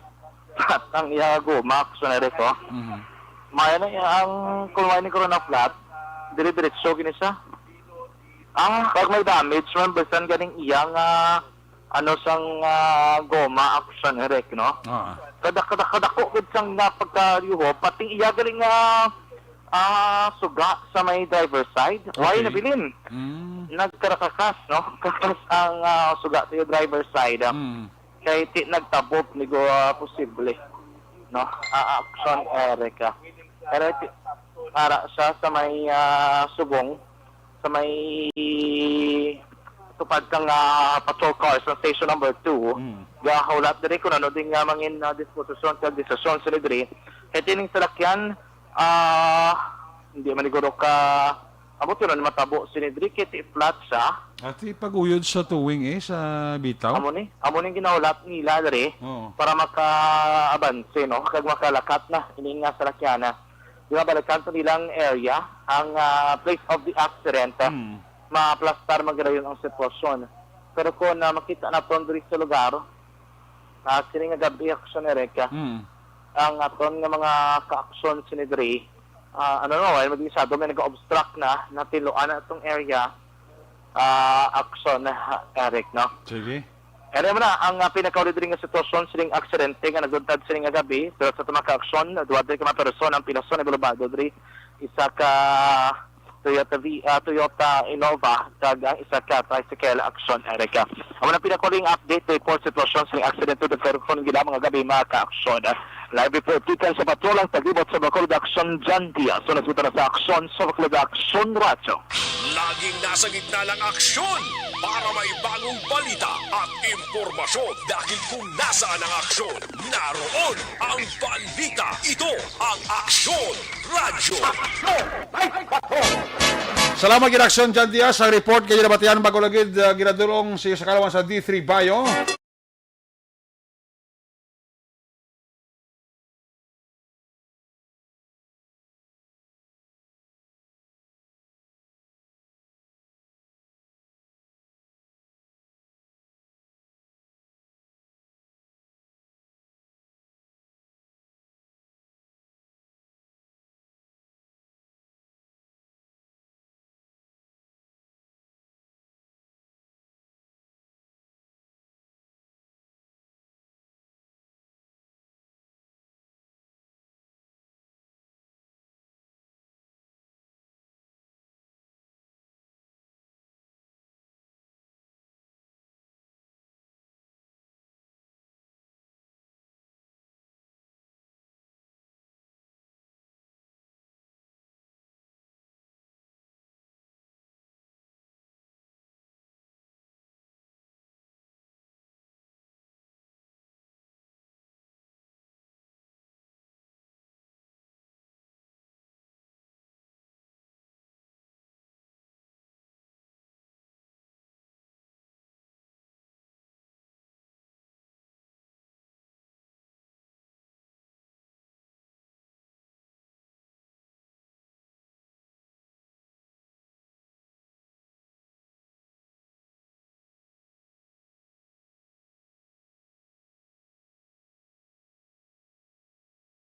Flat ang iya guma, Action Eric, oh. Mhm. Maya na iya ang kulay ni Corona flat, dire-diretso gini siya. Ah, pag may damage man, bisan ganing iya nga, ano, sang, ah, goma, Action Eric, no? Ah. Kadak-, kadak-, kadako gid sang nga pagkayuho, pati iya galing nga, ah, suga sa may driver side. Why Okay. nabilin? Mm. Nagkarakakas, no? Kakas ang, ah, suga sa iya driver side, ah. Mm. Kay ti nagtabog ni go, ah, posible, no? Ah, Action Eric, ah. Pero ti, ara siya sa may, ah, subong, sa may tupad kang, ah, patrol car sa station number two. Mm. Gahulat diri kung ano din nga mangin, ah, disposisyon kag desisyon sila diri. Kay tining salakyan, ah, hindi man siguro ka, amo to na matabo sini diri kay ti flat siya. Ati paguyod sa towing, eh, sa bitaw? Amo ni, amo ni ginahulat nila diri Oo. para maka-abanse, no? Kag makalakat na, ini nga salakyan na. Di ba, balikan sa nilang area, ang, ah, place of the accident, ah, Hmm. maaplastar magdayon ang sitwasyon. Pero kung, ah, makita naton diri sa lugar, ah, sini nga gabi, Action Eric, ah, Hmm. ang aton nga mga ka-action sini diri, ah, ano no, ay, mabilisado, may nag-obstruct na, natiluan na itong area, ah, Action, ah, Eric, no? Sige. Ano mo na ang, ah, pinakauli diri nga sitwasyon sining aksidente nga naguntad sining nga gabi? Pero sa tumaka aksyon, duha diri ka mga persona ang pinason nga bulubado diri. Isa ka Toyota V-, ah, Toyota Innova, kag ang isa ka tricycle, Action Eric. Amo na pinakauling update report sitwasyon sining aksidente diri sa Quirino nga gabi, mga ka-aksyon. Live report gikan sa Patrol ang Tagibot sa Bacolod, Action John Diaz. So, nasuta na sa Action sa Bacolod, Action Radyo. Laging nasa gitna ng aksyon para may bagong balita at impormasyon. Dahil kung nasaan ang aksyon, naroon ang balita. Ito ang Aksyon Radyo. Salamat gid, Action John Diaz, sa report kay nabatian bago lagi, uh, ginadulong sa iyo sa kalawan sa D three Bio.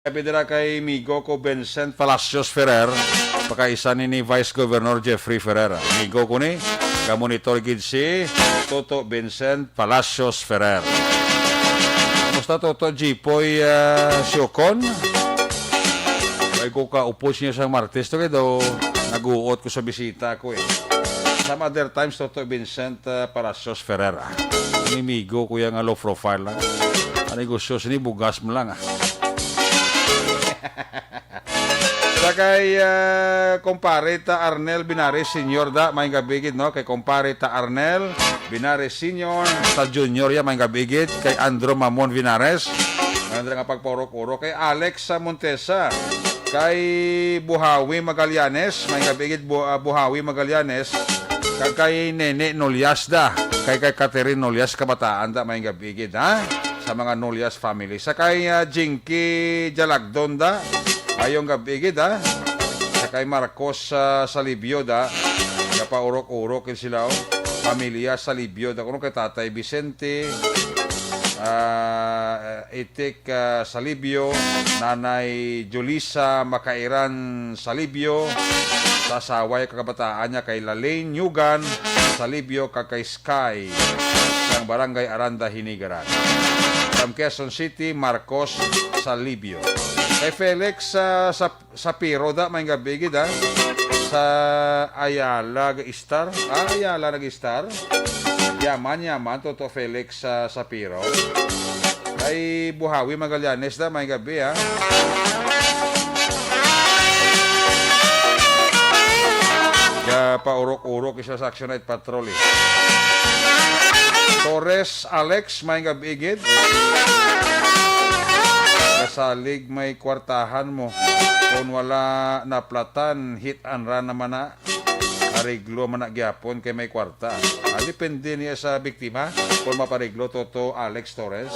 Sabi dira kay migo ko Vincent Palacios Ferrer, pakaisa ni, ni Vice Governor Jeffrey Ferrer. Migo ko ni, kamonitor gid si Toto Vincent Palacios Ferrer. Kumusta, Toto Jipoy, ah, Siocon? Ay ko kaupos niya sa Martes to, kay daw naguot ko sa bisita ko eh. Some other times, Toto Vincent, ah, Palacios Ferrer, ah. Ang migo ko yung low profile lang. Ang negosyo sini bugas mo lang, ah. Sa kay, ah, kumpare ta Arnel Binares Senior da, may gabigid, no? Kay kumpare ta Arnel Binares Senior, sa Junior ya, may gabigid, kay Andro Mamon Binares, may nga pagpaurok-urok, kay Alex sa Montesa, kay Buhawi Magallanes, may gabigid, Bu-, ah, Buhawi Magallanes, kag kay Nene Nolyas da, kay, kay Catherine Nolyas, kabataan da, may gabigid, ha? Sa mga Nolyas family. Sa kay, ah, Jinky Jalagdon da, mayong gabigid, ha? Sa kay Marcos, ah, Salibio da, napaurok-urok yun sila, oh. Pamilya Salibio da, kuno kay Tatay Vicente, ah, Itik, ah, Salibio, Nanay Julisa Makairan Salibio, sa asaway kag kabataan niya kay Lalaine Nyugan Salibio kag kay Sky sang Barangay Aranda, Hinigaran. From Quezon City, Marcos Salibio. Kay Felix, ah, sa Sapiro da, may gabigid, ha? Sa Ayala nag-istar. Ah, Ayala nag-istar. Yaman, yaman, Toto Felix sa Sapiro. Kay Buhawi Magallanes da, may gabi, ha? Ga paurok-urok isa sa Action Night Patrol, eh. Torres Alex, may gabi, gid. Kasalig may kwartahan mo. Kung wala naplatan, hit and run naman na. Areglo man na gyapon kay may kwarta. Ah, depende niya sa biktima kung mapareglo, Toto Alex Torres.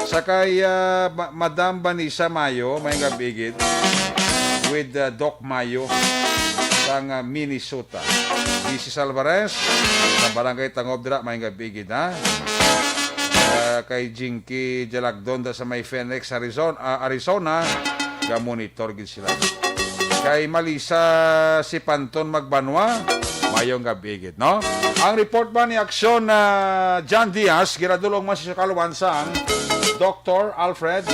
Sa kay, ah, Ma-, Madam Vanessa Mayo, may gabigid with, ah, Doc Mayo sang, ah, Minnesota. Misis Alvarez, sa Barangay Tangob dira, may gabigid, ha? Ah, kay Jinky Jalagdon da sa may Phoenix, Arizona, ah, Arizona, ga-monitor gid sila. Kay Malisa si Panton Magbanwa, mayong gabi gid, no? Ang report ba ni Aksyon na John Diaz, giradulong man sa Kaluwan sang Doktor Alfred.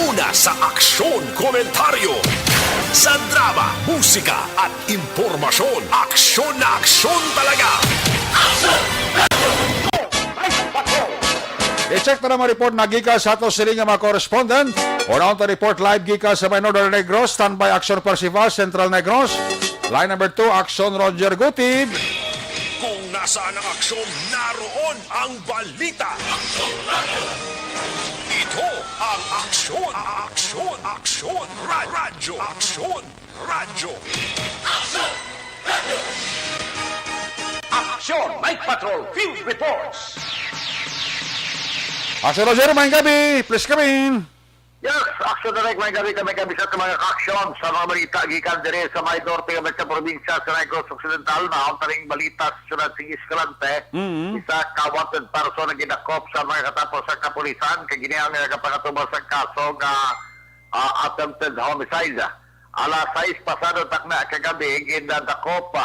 Una sa aksyon, komentaryo, sa drama, musika, at impormasyon. Aksyon na aksyon talaga! I-check na naman report na gikan sa ato sini nga mga correspondent. Unahon ta report live gikan sa may Northern Negros, standby Action Percival, Central Negros. Line number two, Action Roger Gutib. Kung nasaan ang aksyon, naroon ang balita. Ito ang aksyon, aksyon, aksyon, ra- radyo, aksyon, radyo. Aksyon, Night Patrol, Field Reports. Action Roger, maayong gabi. Please come in. Yes, aksyon direct, may gabi kami, kami sa mga aksyon sa mga balita gikan diri sa may norte kami sa probinsya sa Negros Occidental. Naon taning balita sa siyudad sa Escalante. Mm. Isa ka wanted person ang gidakop sa mga katapos sa kapulisan kay gini ang nagapangatubang sa kaso nga ah, attempted homicide. Alas sais pasado takna kagabi, gindakop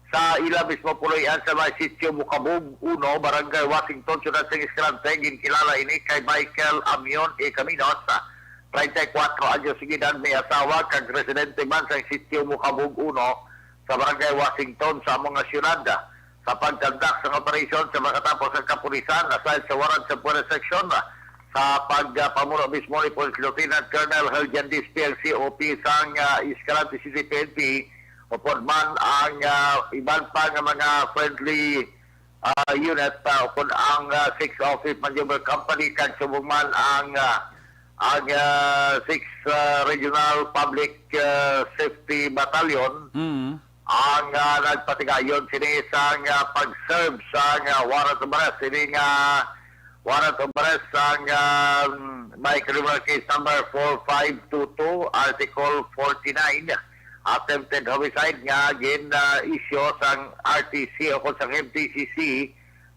sa ila mismo puloy-an sa may Sitio Mukabog uno, Barangay Washington, Siyudad sang Escalante. Ginkilala ini kay Michael Amion E. Caminos, treinta y cuatro anyos ang edad, may asawa kag residente man sa Sitio Mukabog uno sa Barangay Washington sa amo nga siyudad. Sa pagkandak sang operasyon sa makatapos ang kapulisan, aside sa warrant sa Puerto Section, sa pagpamuno mismo ni Police Lieutenant Colonel Herjan Dispe, ang C O P sang, ah, Escalante City P N P, upod man ang, ah, iban pa nga mga friendly, ah, unit, ah, upod ang, ah, six oh fifth Maneuver Company, kag subong man ang, ah, ang, ah, six, ah, Regional Public, ah, Safety Battalion, Mm. ang, ah, nagpatigayon sini sang, ah, pag-serve sang, ah, warrant of arrest. Sini nga warrant of arrest sang, ah, may criminal case number four five two two, Article forty-nine, attempted homicide nga gin, ah, issue sang R T C o kung sang M T C C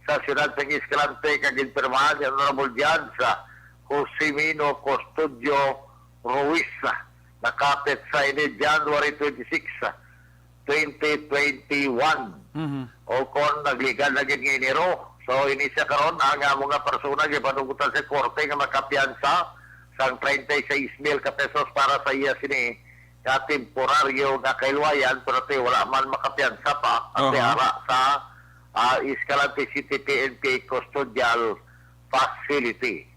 sa siyudad sang Escalante, kag ginpirmahan ni Honorable Judge, ah, Josemino Custodio Ruiz, ah, nakapit sa ini January twenty-six, ah, twenty twenty-one. Mhm. O kon nagligad na gid nga Enero. So, ini siya karon ang, ah, mga persona gipanugutan sa korte nga makapiyansa sang treinta y seis mil ka pesos para sa iya sini nga temporaryo nga kahilwayan, pero ti wala man makapiyansa pa ang Aha. ara sa, ah, Escalante City P N P Custodial Facility.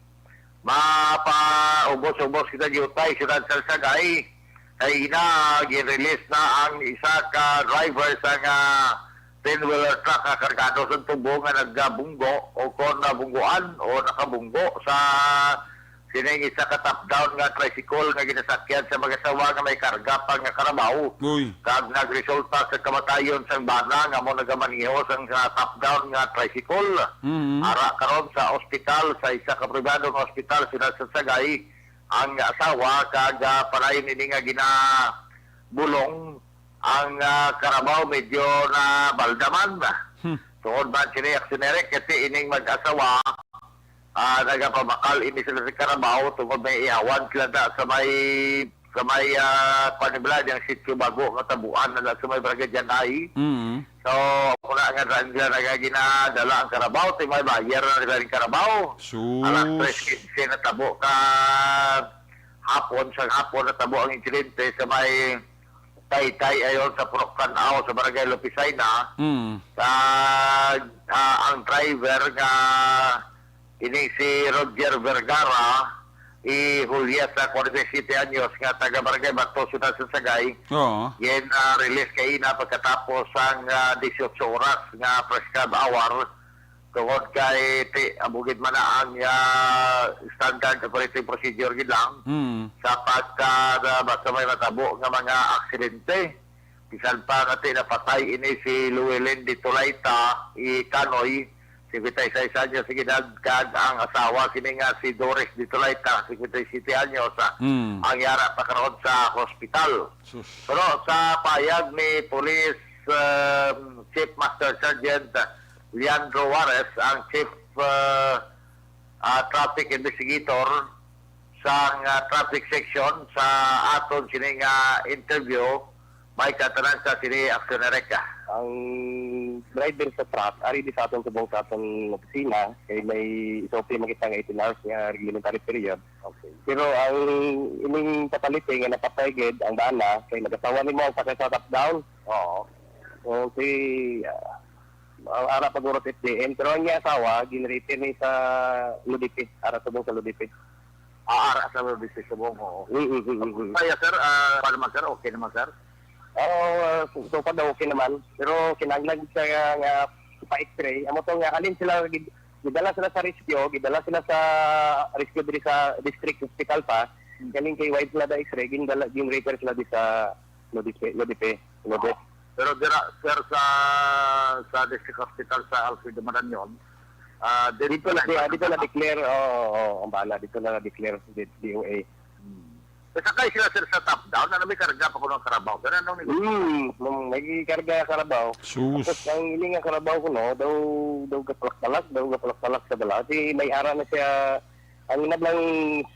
Mapaubos-ubos kita diutay, Siyudad Sarsagay. Kay ina, gin-release na ang isa ka driver sa nga ten-wheeler truck nga kargado sa tubo nga nagabunggo o kon nabungguan o nakabunggo sa sining isa ka top-down nga tricycle nga ginasakyan sa mag-asawa nga may karga pa nga karabaw. Uy. Kag nagresulta sa kamatayon sang bana nga mo nagamaneho sang, ah, top-down nga tricycle. Mm. Ara karon sa ospital, sa isa ka pribado nga ospital, Siyudad Sarsagay, ang asawa kag, ah, padayon ini nga ginabulong ang, ah, karabaw medyo nabaldaman. Hmm. Tungod man sini, Aksyon Eric, kasi ining mag-asawa, ah, nagapabakal ini sila sa karabaw tungod may ihawan sila da sa may, sa may, ah, kuwan nila, yung sitio bago nga tabuan na sa may Barangay Janay. Mm. So, ako na nga saan sila nagaginadala ang karabaw, ti may buyer na nila ang karabaw. Sus. Alas tres quince na tabo ka hapon, sa hapon na tabo ang insidente sa may Taytay ayon sa Purok Tan-aw sa Barangay Lopicina. Mm. Sa, ah, ang driver nga ini si Roger Vergara, i Juliet sa forty-seven anyos nga taga Barangay Bato, Siyudad sa Sagay. Oo. Gin, ah, release kay ina pagkatapos sang, ah, dieciocho oras nga prescribed hour tungod kay ti, abugid man na ang, ah, standard operating procedure gid lang Mm. sa pagka, ah, basta may matabo nga mga aksidente. Bisan pa nga ti napatay ini si Llewellyn de Tolaita y Canoy, singkwenta y seis anyos ang edad, kag ang asawa sini nga si Doris de Tolaita, singkwenta y siete anyos, ah, Mm. ang yara pa karon sa hospital. Sus. Pero sa payag ni Police, um, Chief Master Sergeant Leandro Juarez, ang Chief, uh, ah, Traffic Investigator sang, ah, Traffic Section, sa aton sini nga interview, may katanan sa sini, Aksyon Erika. Ang driver sa truck, ari di sa aton subong sa aton opisina, kay may S O P man kita nga eighteen hours nga reglementary period. Okay. Pero ang ining fatality nga napatay gid ang bana, kay nag-asawa nimo ang sakay sa top down. Oo. So, si, ah, ang ara pa guro sa F D M, pero ang iya asawa, ginrefer ni sa Ludipe, ara subong sa Ludipe. Ah, ara sa Ludipe subong, oo. Mm, mm, mm, mm. Kaya, sir, ah, paano naman, sir? Okay naman, sir? Oo, ah, so, so far daw okay naman. Pero kinahanglan siya nga, nga pa-X-ray. Amo to nga, halin sila, gid-, gidala sila sa rescue, gidala sila sa rescue diri sa district hospital pa. Hmm. Galing kay wide sila da X-ray, gindala, gin-refer sila di sa Lodipe, Lodipe, Lodipe. Pero dira, sir, sa, sa district hospital sa Alfredo Marañon, ah, Dito na, dito, dito na declare, oo, oo, ang bala, dito na declare sa D O A. Hmm. Kasakay sila, sir, sa top down, ano, may karga pa kuno ang karabaw. Pero anong nego-, Hmm, may karga karabaw. Sus. Tapos ang iling nga karabaw kuno, daw, daw gapalak-palak, daw gapalak-palak sa dala. Di may ara na siya, ang inablang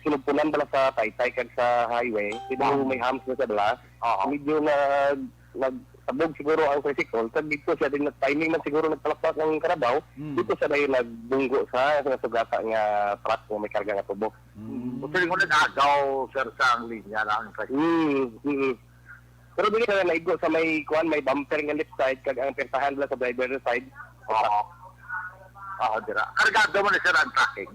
sinugpunan bala sa taytay kag sa highway, di daw Hmm. may humps na sa dala. Oo. Medyo nag-, nagtabog siguro ang tricycle, kag dito siya din, nag-timing man siguro nagpalakpak ang karabaw, Hmm. dito siya dayon nagbunggo sa, sa sugata nga truck nga may karga nga tubo. Mm. Gusto ko nag-agaw, sir, sa ang linya na ang sa Hmm, hmm. Pero dili na naigo sa may, kuan, may bumper nga left side, kag ang pertahan lang sa driver side. Oo. Oo, dira. Kargado man, sir, ang tracking?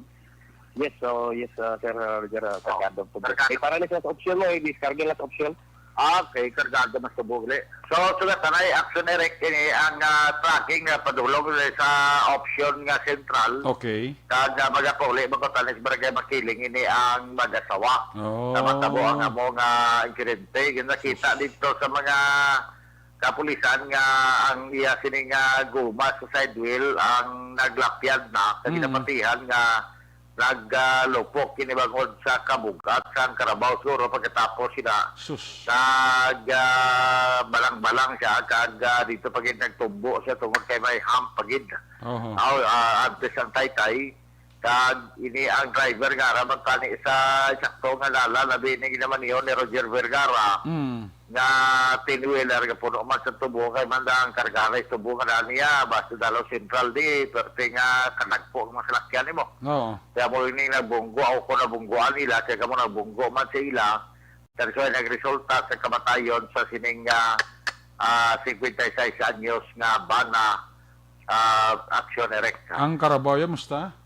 Yes, so, yes, uh, Sir Roger, uh, Oo. Kargado po. Kargado. Eh, para na sa option mo, eh, diskarga lang sa option. Ah, okay, kargado mas tubog, li. So, sugat na, eh, action direct, ini ang, ah, tracking nga padulong, eh, sa option nga sentral. Okay. Kag, ah, magapuli, magkutanis, barangay Makiling, ini ang mag-asawa. Oh. Sa matabo ang amo nga insidente. Yung nakita Sus. dito sa mga kapulisan nga ang iya sini nga guma sa side wheel ang naglapyad na. Kag Mm. ginapatihan nga nag, ah, lupok kini bangod sa kabugat sang karabaw siguro pagkatapos sila Sus. nag, ah, balang-balang siya kag, ah, dito pa gid nagtumbo siya tungod kay may hump pa gid. Oho. Aw, ah, antes ang taytay, kag ini ang driver nga ara man tani sa sakto nga dalan, labi ni ginamaniho ni Roger Vergara, Mm. nga ten-wheeler nga puno man sa tubo, kay man ang karga na sa tubo nga daan niya, basta Dalaw Central di, perte nga kadagko ang mga salakyan nimo. Oo. Kaya mo ini nagbunggo, ako ko nabunggoan nila, kaya kamo nagbunggo man sa ila, kaya so nagresulta sa kamatayon sa sining, ah, ah, cincuenta y seis anyos nga bana, ah, Action Erecta. Ang karabaw ya, musta?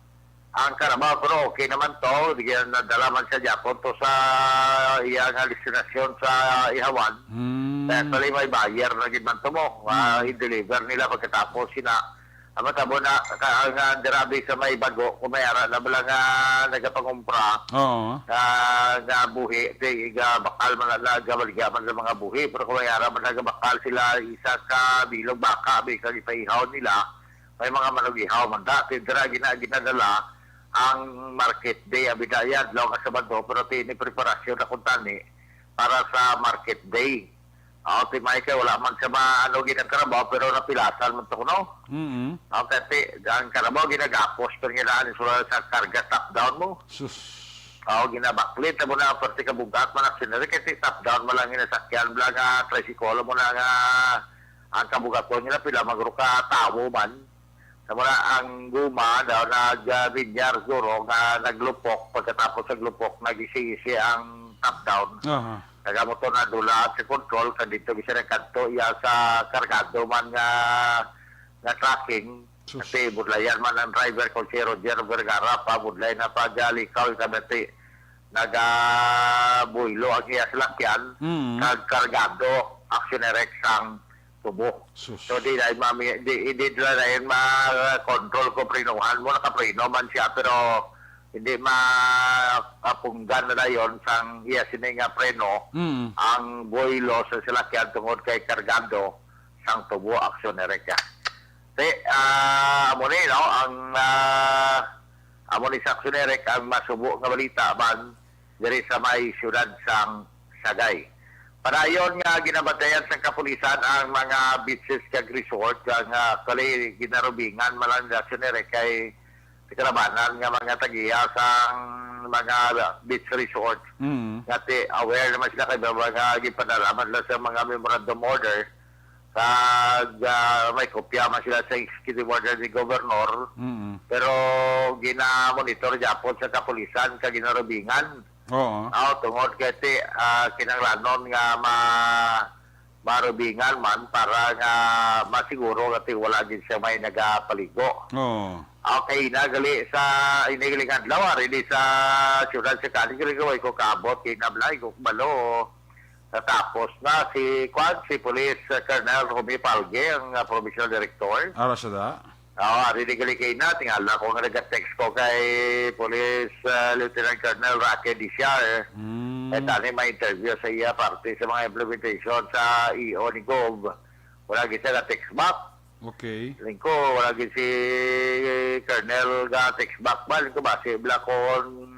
Ang karabaw, pero okay naman to. Di kaya nadala man siya gyapon to sa iya nga destinasyon sa Ihawan. Hmm. Kaya actually, may buyer na gid man to mo. Ah, Hmm. i-deliver nila pagkatapos sina. Ang matabo na, ka, nga dirabi sa may bago, kung may ara na bala nga nagapangumpra, Oo. nga, nga buhi, di, iga bakal man na, nagabaligya man sa mga buhi, pero kung may ara man nagabakal sila, isa ka bilog baka, bi, kag ipaihaw nila, may mga manug-ihaw man da. Kay dira gina-, ginadala ang market day, abi da iya adlaw nga Sabado, pero ti ini preparasyon na kuntani para sa market day. Aw, ti Michael, wala man siya ma-, ano, ginagtrabaho, pero napilasan man to, no? Mm. Aw, kay ti, ang karabaw, ginagapos, pero ginaan, so, sa karga, top down mo. Sus. Aw, ginabaklit, amo na, parte ka bugat man, actually, kay ti, top down mo lang, ginasakyan, bala nga, tricycle mo na nga, ang kabugaton nila, pila, magro ka, tawo man. Sa muna ang guma daw nag, ah, binyar siguro nga naglupok, pagkatapos sa glupok nagisi-isi ang top down. Aha. Nagamo to na dula sa control, kag dito gisa nagkadto iya sa kargado man nga, nga tracking. Sus. Kasi budlayan man ang driver kung si Roger Vergara pa, budlay na pa, jalikaw, ikabati. Nagabuylo ang iya salakyan, Mm. kag kargado, action direct sang tubo. Sus. So, di na mami-, di, di na, na yun ma-control kung prinuhan mo. Nakapreno man siya, pero hindi ma-, mapunggan na dayon sang iya sini nga preno Mm. ang buhilo sa salakyan tungod kay kargado sang tubo, action direct siya. Te, ah, amo ni, no, ang, ah, amo ni sa action direct ang masubo nga balita man diri sa may siyudad sang Sagay. Padayon nga ginabantayan sa kapulisan ang mga beaches kag resort nga, ah, actually ginarubingan man lang nila sini kay sa kalabanan nga mga tagiya sang mga beach resort. Mm. Nga ti aware naman sila kay mga gipadala man lang sa mga memorandum order. Kag, ah, may kopya man sila sa executive order ni Governor, Mm. pero gina-monitor gyapon sa kapulisan kag ginarubingan. Oo. Ah, tungod kay ti, ah, kinahanglanon nga ma-, marubingan man para nga masiguro nga ti wala gid siya may nagapaligo. Oo. Okay na gali sa inigaling adlaw, ari di sa siyudad sa Cadiz, gali ko kaabot kay nablay ko balo. Natapos na si, kwan, si Police Colonel Romy Palge, ang, ah, provincial director. Ara sa da? Oo, ari di gali kay na, tingala ko nga nag-text ko kay Police, ah, Lieutenant Colonel Raquel Diciar. Mm. Eh, tani may interview sa iya parte sa mga implementation sa E O ni Gov. Wala gid siya na-text back. Okay. Lingko, wala gid si Colonel ga text back ba? Lingko ba? Si Blacon,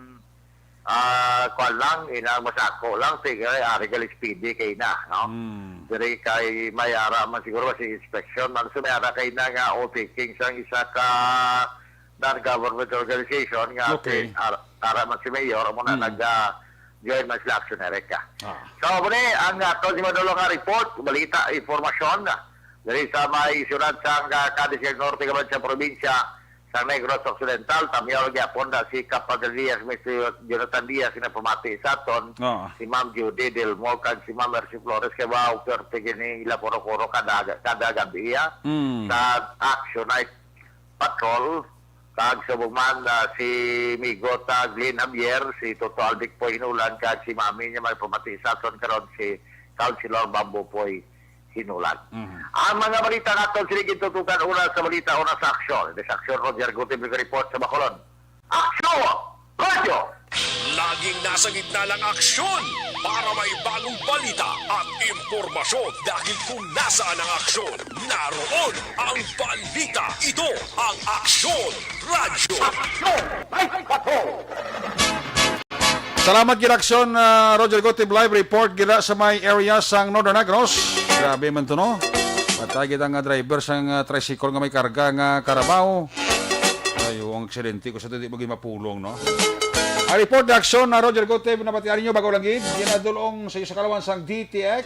ah, kwan lang, inang masako lang, sige, ari gali speedy kay na, no? Hmm. Diri kay may ara man siguro si inspection, man si may ara kay na nga all taking sang isa ka non-government organization nga Okay. si ara, ara man si Mayor, mo na Hmm. nag, ah, join man sila action Erica. Ah. So, muli, ang ato si Manolo nga report, balita, informasyon, diri sa may siyudad sang, ah, Cadiz del Norte, kaban sa probinsya sa Negros Occidental, tamyaw lagi apon na si Kapag Diaz, Mister Jonathan Diaz, nga pamati sa aton, Oo. si Ma'am Judy Delmo, kag si Ma'am Mercy Flores, kay wow, perte gini ila kuro-kuro kada, kada gabi, ah, Mm. sa Action Night Patrol, kag subong man, ah, si Migo ta Glenn Javier, si Toto Albic Poy Hinulan, kag si Mami niya may pamati sa aton karon si Councilor Bambo Poy Hinulan. Mhm. Ang mga balita naton sini gintutukan una sa balita, una sa aksyon. Ini sa aksyon, Roger Gutib report sa Bacolod. Aksyon! Radyo! Laging nasa gitna ng aksyon para may bagong balita at impormasyon, dahil kung nasaan ang aksyon, naroon ang balita. Ito ang Aksyon Radyo. Aksyon! May patrol! Salamat gid, Aksyon, ah, Roger Gutib, live report gid sa may area sang Northern Negros. Grabe man to, no? Patay gid ang, ah, driver sang, ah, tricycle nga may karga nga karabaw. Ay, ang aksidente ko sa di mo gid mapulong, no? Ang report ni Aksyon na Roger Gutib, nabatian ninyo bago lang gid. Ginadulong sa iyo sa kalawan sang D T X.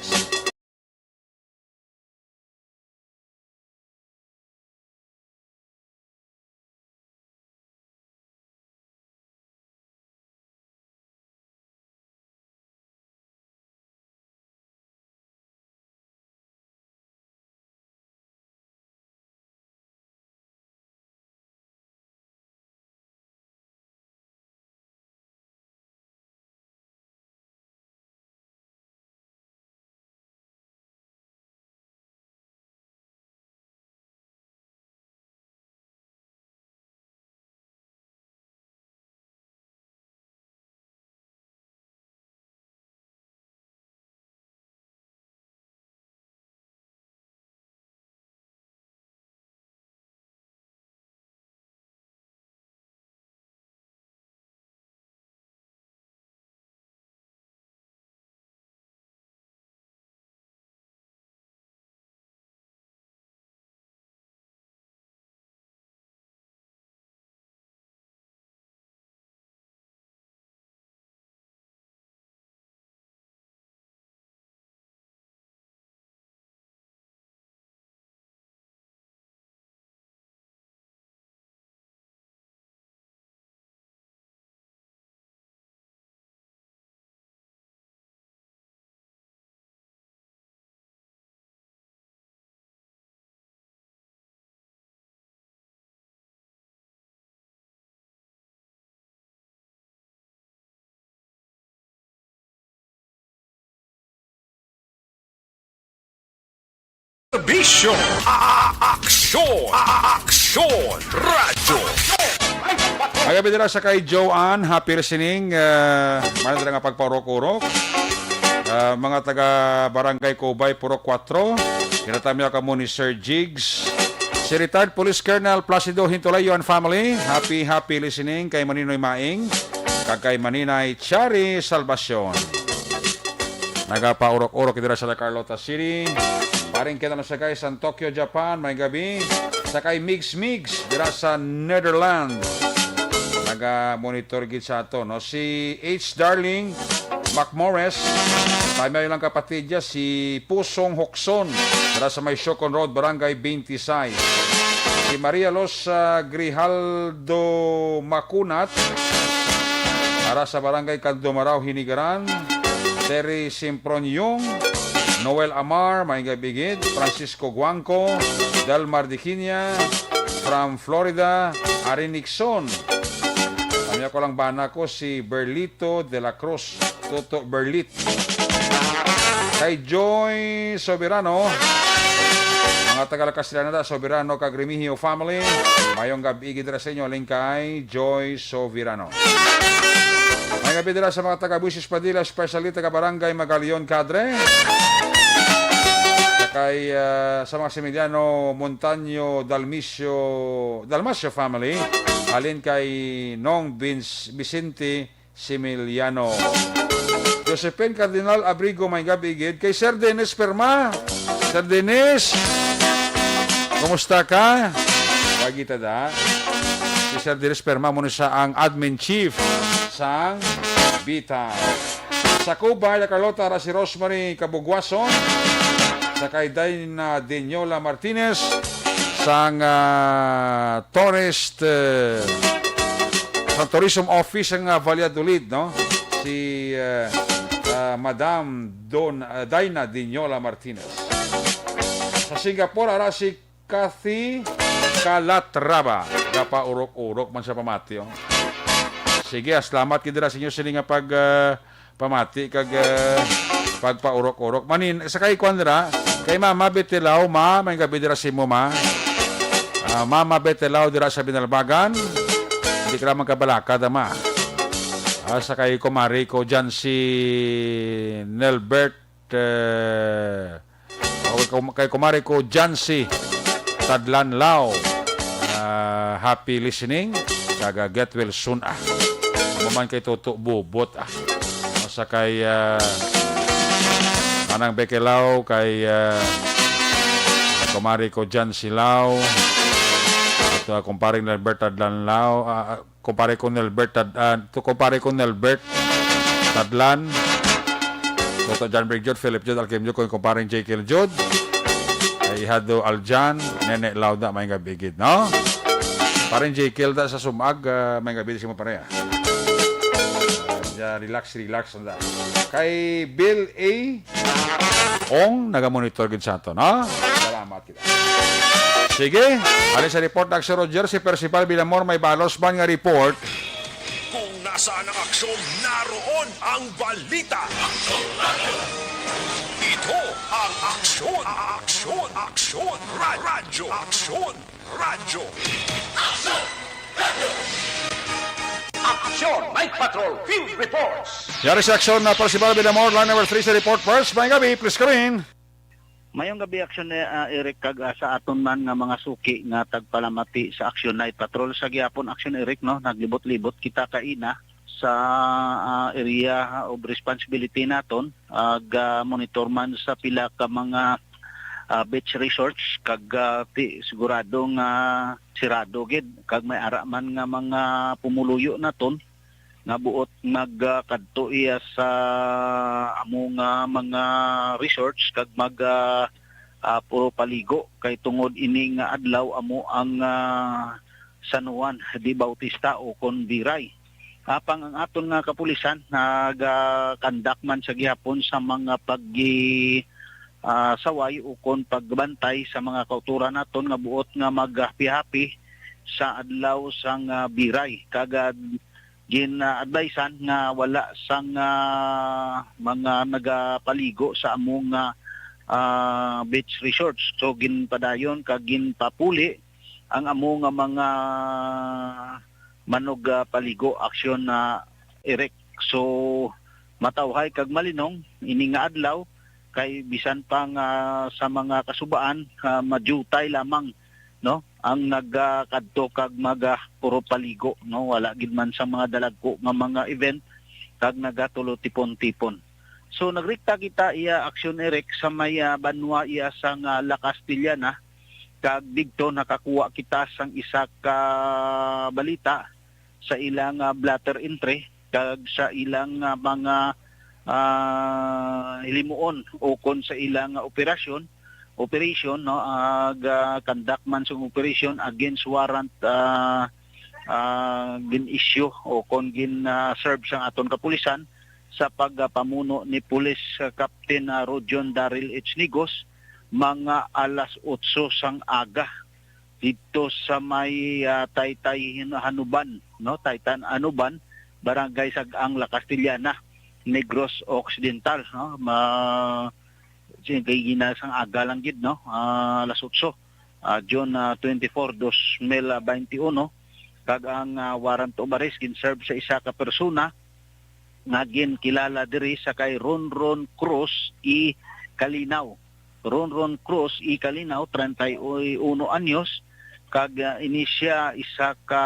Serbisyo. A-, a-, aksyon. A-, a-, aksyon. Radyo. Magabi dira sa kay Joanne, happy listening. Ah, man dira nga pagpaurok-urok. Ah, mga taga Barangay Cubay, Purok Kuwatro. Ginatamyaw kamo ni Sir Jigs. Si retired Police Colonel Placido Hintulayo and family. Happy, happy listening kay Maninoy Maing kag kay Maninay Chari Salvacion. Nagapaurok-urok dira sa Carlota City. Paring kita na sa kay San Tokyo, Japan, may gabi. Sa kay Migs Migs dira sa Netherlands. Naga-monitor gid sa ato, no? Si H Darling, Mac Morris. Tayo lang kapatid niya, si Pusong Hukson, dira sa may Siocon Road, Barangay twenty-six. Si Maria Los, ah, Grijaldo Macunat, ara sa Barangay Candumaraw, Hinigaran. Terry Simproniong, Noel Amar, may gabigid, Francisco Guangco, Delmar Diquinia, from Florida, Ari Nixon. Kami ako lang bana ko si Berlito de la Cruz, Toto Berlit. Kay Joy Soberano, mga taga Castellana, Soberano kag Remigio family, mayong gab-i gid ra sa inyo, aling kay Joy Soberano. May gab-i dira sa mga taga Buises Padilla, especially taga Barangay Magalion Cadre. Sa kay, ah, sa mga Similiano, Montaño, Dalmisio, Dalmacio family, halin kay Nong Vince, Vicente Similiano. Josephine Cardinal Abrigo, may gab-i gid. Kay Sir Dennis Perma. Sir Dennis, kumusta ka? Wagi ta da. Si Sir Dennis Perma, mo ni siya ang admin chief sang Bita. Sa Cuba, La Carlota, ara si Rosemary Kabugwason. Sa kay Dina Deniola Martinez, sang, ah, tourist, eh, sa tourism office sang, ah, Valladolid, no? Si, eh, ah, Madam Don, ah, Dina Deniola Martinez. Sa Singapore, ara si Kathy Calatrava. Gapaurok-urok man sa pamati, oh. Sige, ah, salamat gid dira sa inyo sini nga pag, ah, pamati kag, ah, pagpaurok-urok. Manin, sa kay kwan dira, kay Mama Betelao, ma, may gab-i dira sa imo, ma. Ah, Mama Betelao dira sa Binalbagan. Hindi ka naman kabalaka, da, ma. Ah, sa kay kumari ko dyan si Nelbert, eh, o kay kum-, kay kumari ko Jancy Tadlanlao. Ah, happy listening. Kaga get well soon, ah. Amo man kay Toto Bubot, ah. Sa kay, ah, Manang Bekelao, kay, ah, kumari ko Jancy Lao. At, ah, kumparing Nelbert Tadlanlao, ah, ah, kumpare ko Nelbert Tad-, ah, to kumpare ko Nelbert Tadlan. Toto John Brig Jud, Philip Jud, Alkim Jud, kung kumpareng Jekyll Jud. Kay Ihado Aljan, Nene Lauda, may gab-i gid, no? Pareng Jekyll da sa Sumag, ah, may gab-i si mo pare, ah. Ah, relax, relax, anda. Kay Bill A. Ong nagamonitor gid sa ato, no? Salamat kita. Sige, ali sa report na si Roger, si Percival Villamor may balos man nga report. Kung nasaan ang aksyon, naroon ang balita. Ito ang Aksyon, Aksyon, Aksyon, Ra-, Radyo, Aksyon, Radyo. Aksyon Night Patrol Field Reports. Yari sa aksyon na Percival Villamor, line number three sa report first. May gabi, please come in. Mayong gabi, Aksyon, eh, ah, Eric, kag, ah, sa aton man nga mga suki nga tagpalamati sa Aksyon Night Patrol. Sa gihapon, Aksyon Eric, no, naglibot-libot kita kaina sa, ah, area of responsibility naton, ag, ah, monitor man sa pila ka mga, ah, beach resorts, kag, ah, ti-, sigurado nga sirado gid, kag may ara man nga mga pumuluyo naton nga buot mag, ah, kadto iya sa amo nga mga resorts kag mag, ah, ah, puro paligo, kay tungod ini nga adlaw amo ang, ah, San Juan de Bautista o kon Biray. Apang ang aton nga kapulisan nagakandak man sa gihapon sa mga paggi-, ah, saway o kon pagbantay sa mga kautoran naton nga buot nga maghapi-hapi sa adlaw sang, ah, Biray. Kag, ah, gin-advisean nga wala sang, ah, mga nagapaligo sa among, ah, ah, beach resorts. So, ginpadayon kag ginpapuli ang amo nga mga manog, ah, paligo, Aksyon, ah, Eric. So, matawhay kag malinong ini nga adlaw, kay bisan pa nga sa mga kasubaan, ah, madiyutay lamang, no, ang nagakadto kag maga puro paligo, no, wala gid man sa mga dalagko nga mga event kag nagatulo tipon-tipon. So, nagrikta kita iya, Aksyon Eric, sa may, ah, banwa iya sang La Castellana, kag didto nakakuha kita sang isa ka balita sa ilang, ah, blotter entry kag sa ilang, ah, mga, ah, hilimuon ukon sa ilang operasyon, operation, no, ah, ga-conduct man sang operation against warrant, ah, ah, gin-issue o kon gin, ah, serve sang aton kapulisan sa pagpamuno ni Police, ah, Captain, ah, Rojon Daryl H. Nigos, mga alas otso sang aga didto sa may, ah, Taytay Hin-, Hanuban, no? Taytan Hanuban, Barangay Sag-ang, La Castellana, Negros Occidental, no? Ma-, sige, kay gina sang aga lang gid, no? Ah, alas otso, ah, June, ah, twenty-four, dos mil bainti uno, kag ang, ah, warrant of arrest gin-serve sa isa ka persona nga ginkilala diri sa kay Ronron Cruz E. Calinaw. Ronron Cruz E. Calinaw, treinta y uno anyos, kag, ah, ini siya isa ka,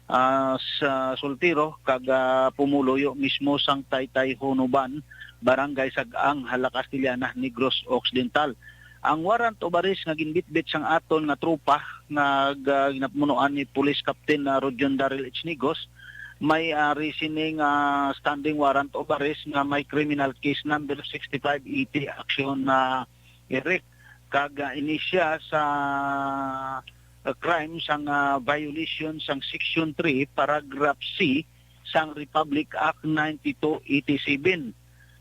ah, sa soltero kag, ah, pumuluyo mismo sang Taytay Hanuban, Barangay Sag-ang, La Castellana, Negros Occidental. Ang warrant of arrest nga ginbitbit sang aton nga tropa nga ga-, ginapunuan ni Police Captain, ah, Rojon Daryl H. Nigos, may, ah, reasoning, ah, standing warrant of arrest nga may criminal case number sixty-five eighty, action, ah, Eric, kag, ah, ini siya sa, ah, crime sang, ah, violation sang Section three, Paragraph C sang Republic Act ninety-two eighty-seven.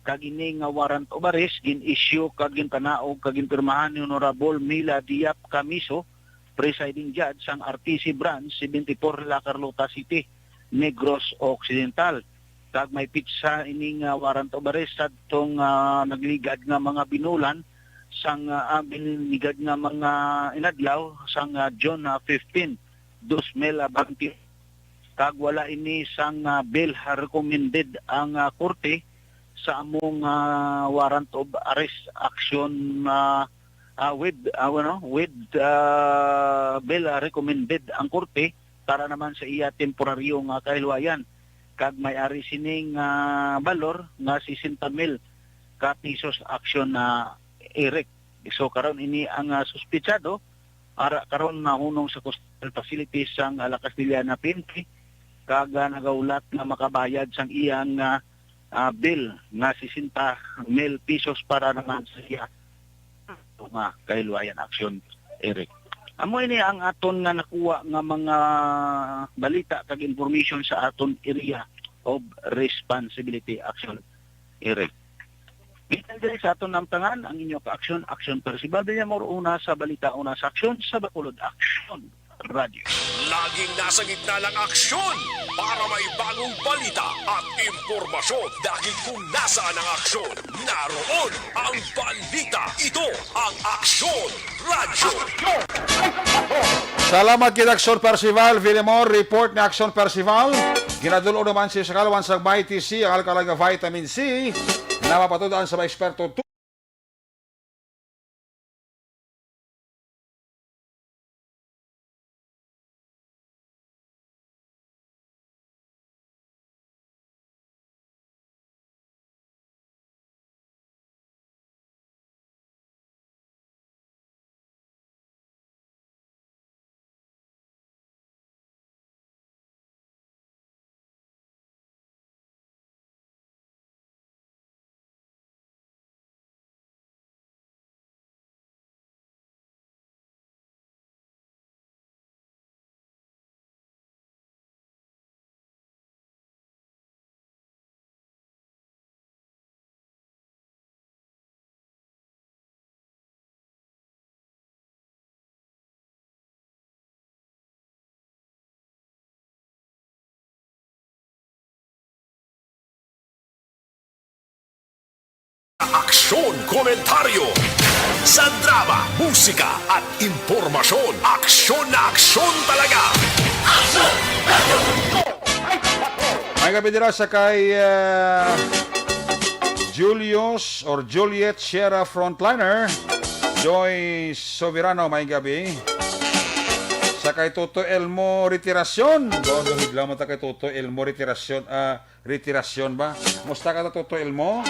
Kag ini nga warrant of arrest gin-issue kag ginpanaog kag ginpirmahan ni Honorable Mila Diap Camiso, Presiding Judge sang R T C Branch seventy-four, La Carlota City, Negros Occidental. Kag may pitsa ini nga warrant of arrest sadtong, ah, nagligad nga mga binulan sang, ah, ah, binigad nga mga inadlaw sang, ah, June, ah, fifteen, dos mil bainti. Kag wala ini sang, ah, bail recommended ang, ah, korte sa among, ah, warrant of arrest action, ah, ah, with, ah, ano, with, ah, bail, ah, recommended ang korte para naman sa iya temporaryo nga kahilwayan. Kag may ari sining, ah, balor nga sesenta mil ka pesos, action, ah, Eric. So, karon ini ang, ah, suspetsado, ara karon nahunong sa custodial facility sang, ah, La Castellana P N P, kag, ah, nagaulat nga makabayad sang iyang, ah, ah, bail nga sesenta mil pesos para naman sa iya nga kahilwayan, action, Eric. Amo ini ang aton nga nakuha nga mga balita kag information sa aton area of responsibility, action, Eric. Gikan diri sa aton namtangan ang inyo ka-aksyon, Aksyon Percival Villamor, una sa balita, una sa aksyon, sa Bacolod Aksyon Radyo. Laging nasa gitna ng aksyon para may bagong balita at impormasyon, dahil kung nasaan ang aksyon, naroon ang balita. Ito ang Aksyon Radyo. Salamat kay Aksyon Percival Villamor. Report ni Aksyon Percival. Ginadul-o naman si Sakalawan sa Mighty C, ang alkaline nga vitamin C na mapatud-an sa mga eksperto. Aksyon, komentaryo sa drama, musika at impormasyon. Aksyon na aksyon talaga. May gabi dira sa kay, ah, Julius or Juliet Sierra Frontliner, Joy Soberano, may gabi. Sa kay Toto Elmo Retirasyon. Doon, doon, higla mo ta kay Toto Elmo Retirasyon, ah, Retirasyon ba? Musta ka ta, Toto Elmo?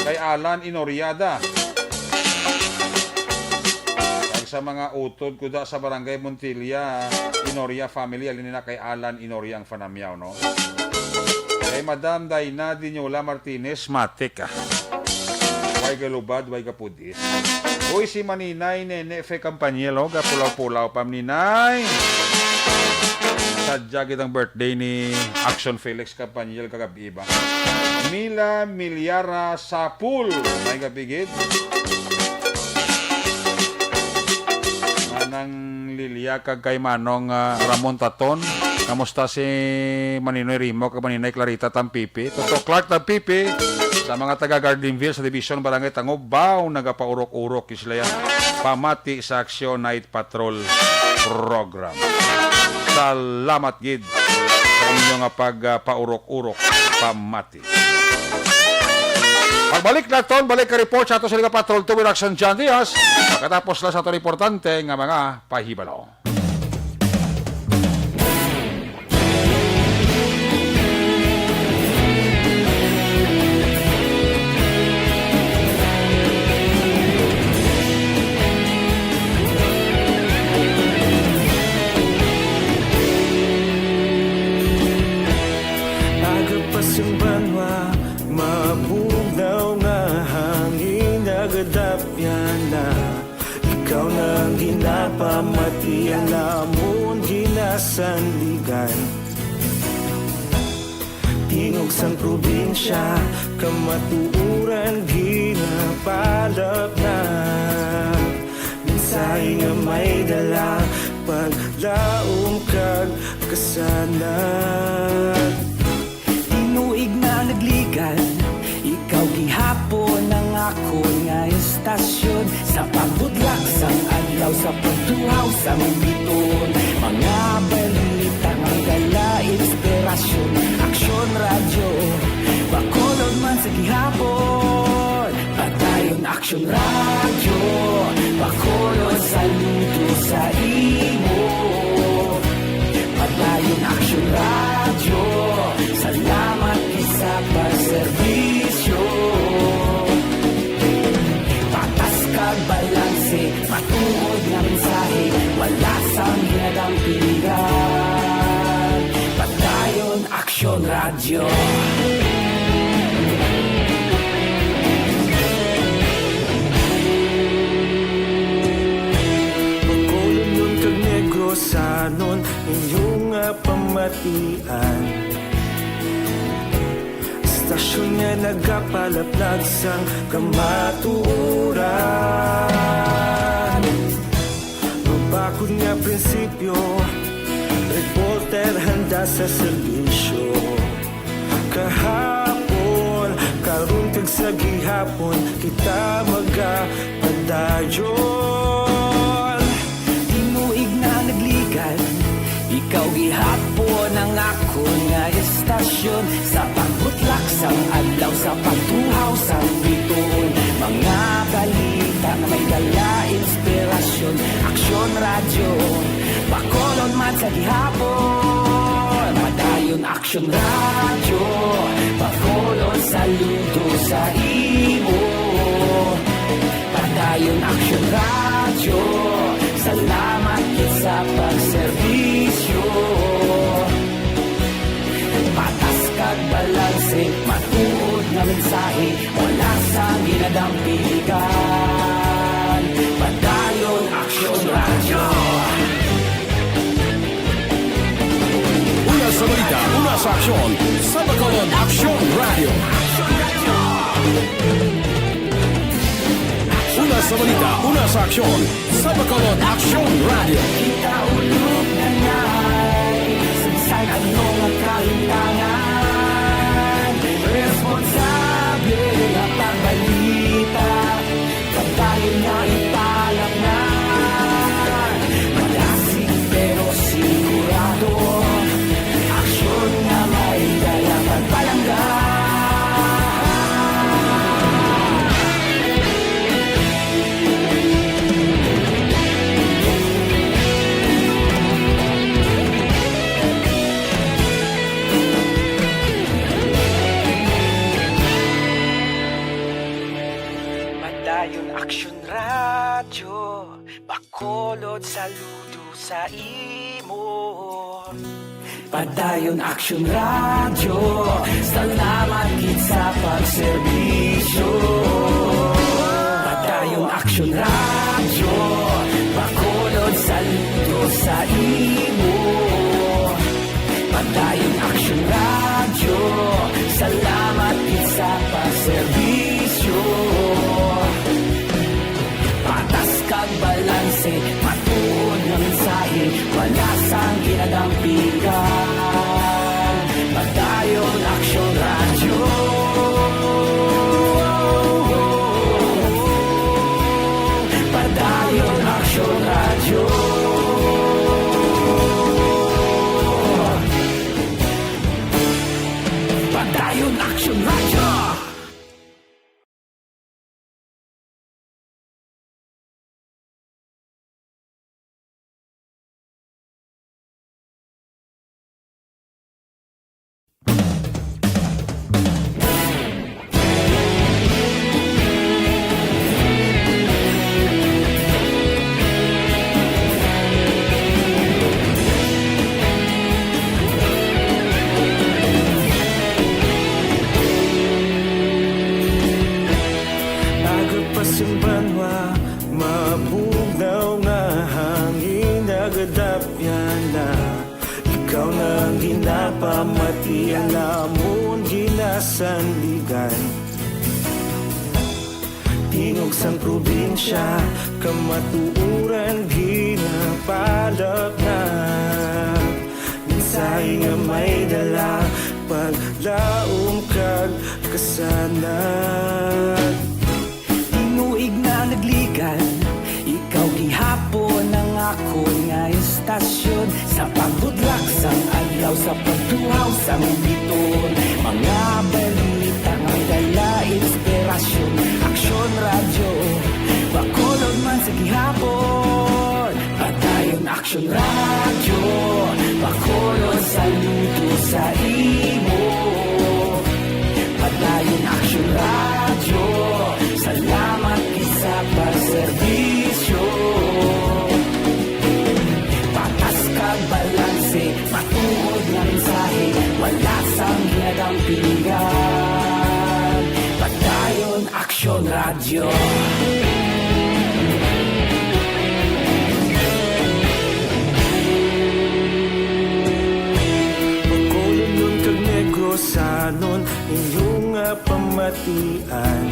Kay Alan Inoriada. Kag sa mga utod ko da sa Barangay Montilla, Inoria family, alin na kay Alan Inoria ang fanamyaw, no? Kay Madam Dayna Dinyola Martinez, matik, ah. Way galubad, way kapudis. Uy, si Maninay Nene Fe Campaniel, oh, gapulaw-pulaw pa, Maninay. Sadya gid ang birthday ni Action Felix Campaniel kagabi ba. Mila Milyara Sapul, may gabi gid. Manang Lilia kag kay Manong, ah, Ramon Taton. Kamusta si Maninoy Rimo kag Maninay Clarita Tampipi? Toto Clark Tampipi sa mga taga Gardenville sa Division Barangay Tangubao, nagapaurok-urok sila yan. Pamati sa Action Night Patrol Program. Salamat gid sa inyo nga pag, ah, paurok-urok. Pamati. Pagbalik naton, balik ka report sa ato sa Liga Patrol two with Action John Diaz. Pagkatapos lang sa ato importante nga mga pahibalo. Aga pa sing banwa, mabugnaw nga hangin nagadapyan na. Ikaw na ang ginapamati, ang amon ginasandigan. Tingog sang probinsya, kamatuoran ginapalapnag. Mensahe nga may dala, paglaom kag kasanag. Tinuig na nagligad, ikaw gihapon ang akon nga estasyon. Sa pagbudlak sang adlaw, sa pagtuhaw sang biton, mga balita nga dala inspirasyon. Aksyon Radyo, Bacolod man sa gihapon. Padayon Aksyon Radyo, Bacolod, saludo sa imo. Padayon Aksyon Radyo, salamat gid sa pagserbisyo. Patas kag balanse, matuod nga mensahe, wala sang ginadampigan. Padayon Aksyon Radyo. Bacolodnon kag Negrosanon, inyo nga pamatian. Estasyon nga nagapalaplag sang kamatuoran. Mabakod nga prinsipyo, reporter handa sa serbisyo. Kahapon, karon kag sa gihapon, kita magapadayon. Tinuig na nagligad, ikaw gihapon ang akon nga estasyon. Sa pagbutlak sang adlaw, sa pagtuhaw sang bituon, mga balita nga may dala inspirasyon. Aksyon Radyo, Bacolod man sa gihapon. Padayon Aksyon Radyo, Bacolod, saludo sa imo. Padayon Aksyon Radyo, salamat gid sa pagserbisyo. Patas kag balanse, matuod nga mensahe, wala sang ginadampigan. Padayon Aksyon Radyo. Una sa balita, una sa aksyon, sa Bacolod Aksyon Radyo. Una sa balita, una sa aksyon, sa Bacolod Aksyon Radyo. Kita ulog na ngay, sagsag ang mga kalintangan. Responsable nga pagbalita, kabayo nga ipalapnan. Malasig pero sigurado, aksyon nga may dala, pagpalangga. Padayon Aksyon Radyo, Bacolod, saludo sa imo. Padayon Aksyon Radyo, salamat gid sa pagserbisyo. Padayon Aksyon Radyo, Bacolod, saludo sa imo. Padayon Aksyon Radyo, salamat gid sa pagserbisyo. Patas kag balanse, matuod nga mensahe, wala sang ginadampigan. Padayon Aksyon Radyo. Padayon Aksyon Radyo. Padayon Aksyon Radyo. Aga pa sing banwa, mabugnaw nga hangin, nagadapyan na. Ikaw na ang ginapamati, ang amon ginasandigan. Tingog sang probinsya, kamatuoran ginapalapnag. Mensahe nga may dala, paglaom kag kasanag. Tinuig na nagligan, ikaw gihapon ang akon nga istasyon. Sa pagbutlak sang adlaw, sa pagtuhaw sang biton, mga balita nga may dala inspirasyon. Aksyon Radyo, Bacolod man sa gihapon. Padayon Aksyon Radyo, Bacolod, saludo sa imo. Padayon Aksyon Radyo, salamat gid sa pagserbisyo. Patas kag balanse, matuod nga mensahe, wala sang ginadampigan. Padayon Aksyon Radyo. Bacolodnon kag Negrosanon, inyo nga pamatian.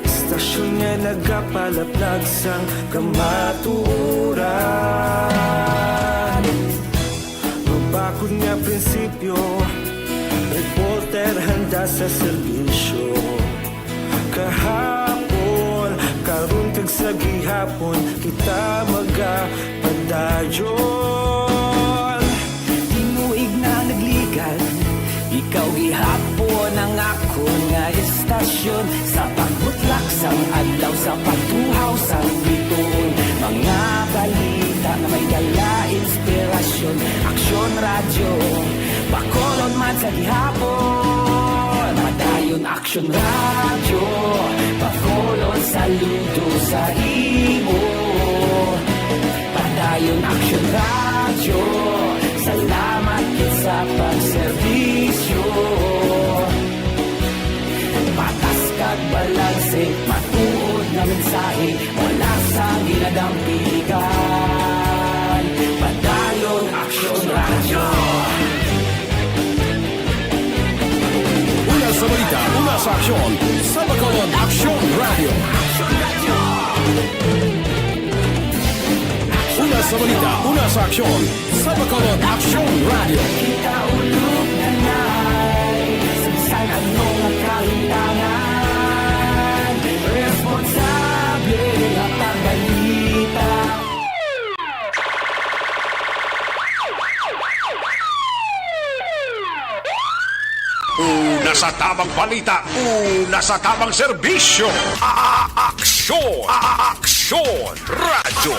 Istasyon nga nagapalaplag sang kamatuoran. Mabakod nga prinsipyo, reporter handa sa serbisyo. Kahapon, karon kag sa gihapon, kita magapadayon. Tinuig na nagligan, ikaw gihapon ang akon nga istasyon. Sa pagbutlak sang adlaw, sa pagtuhaw sang bituon, mga balita nga may dala inspirasyon. Aksyon Radyo, Bacolod man sa gihapon. Padayon Aksyon Radyo, Bacolod, saludo sa imo. Padayon Aksyon Radyo, salamat gid sa pagserbisyo. Patas kag balanse, matuod nga mensahe, wala sang ginadampigan. Padayon Aksyon Radyo. Una sa balita, una sa aksyon, sa Bacolod Aksyon Radyo. Una sa balita, una sa aksyon, sa Bacolod Aksyon Radyo. Kita ulog na nay, sa bisan ano nga kahitangan, responsable nga pagbalita. Una sa tabang balita, una sa tabang serbisyo. A-, aksyon, a-, aksyon, radyo.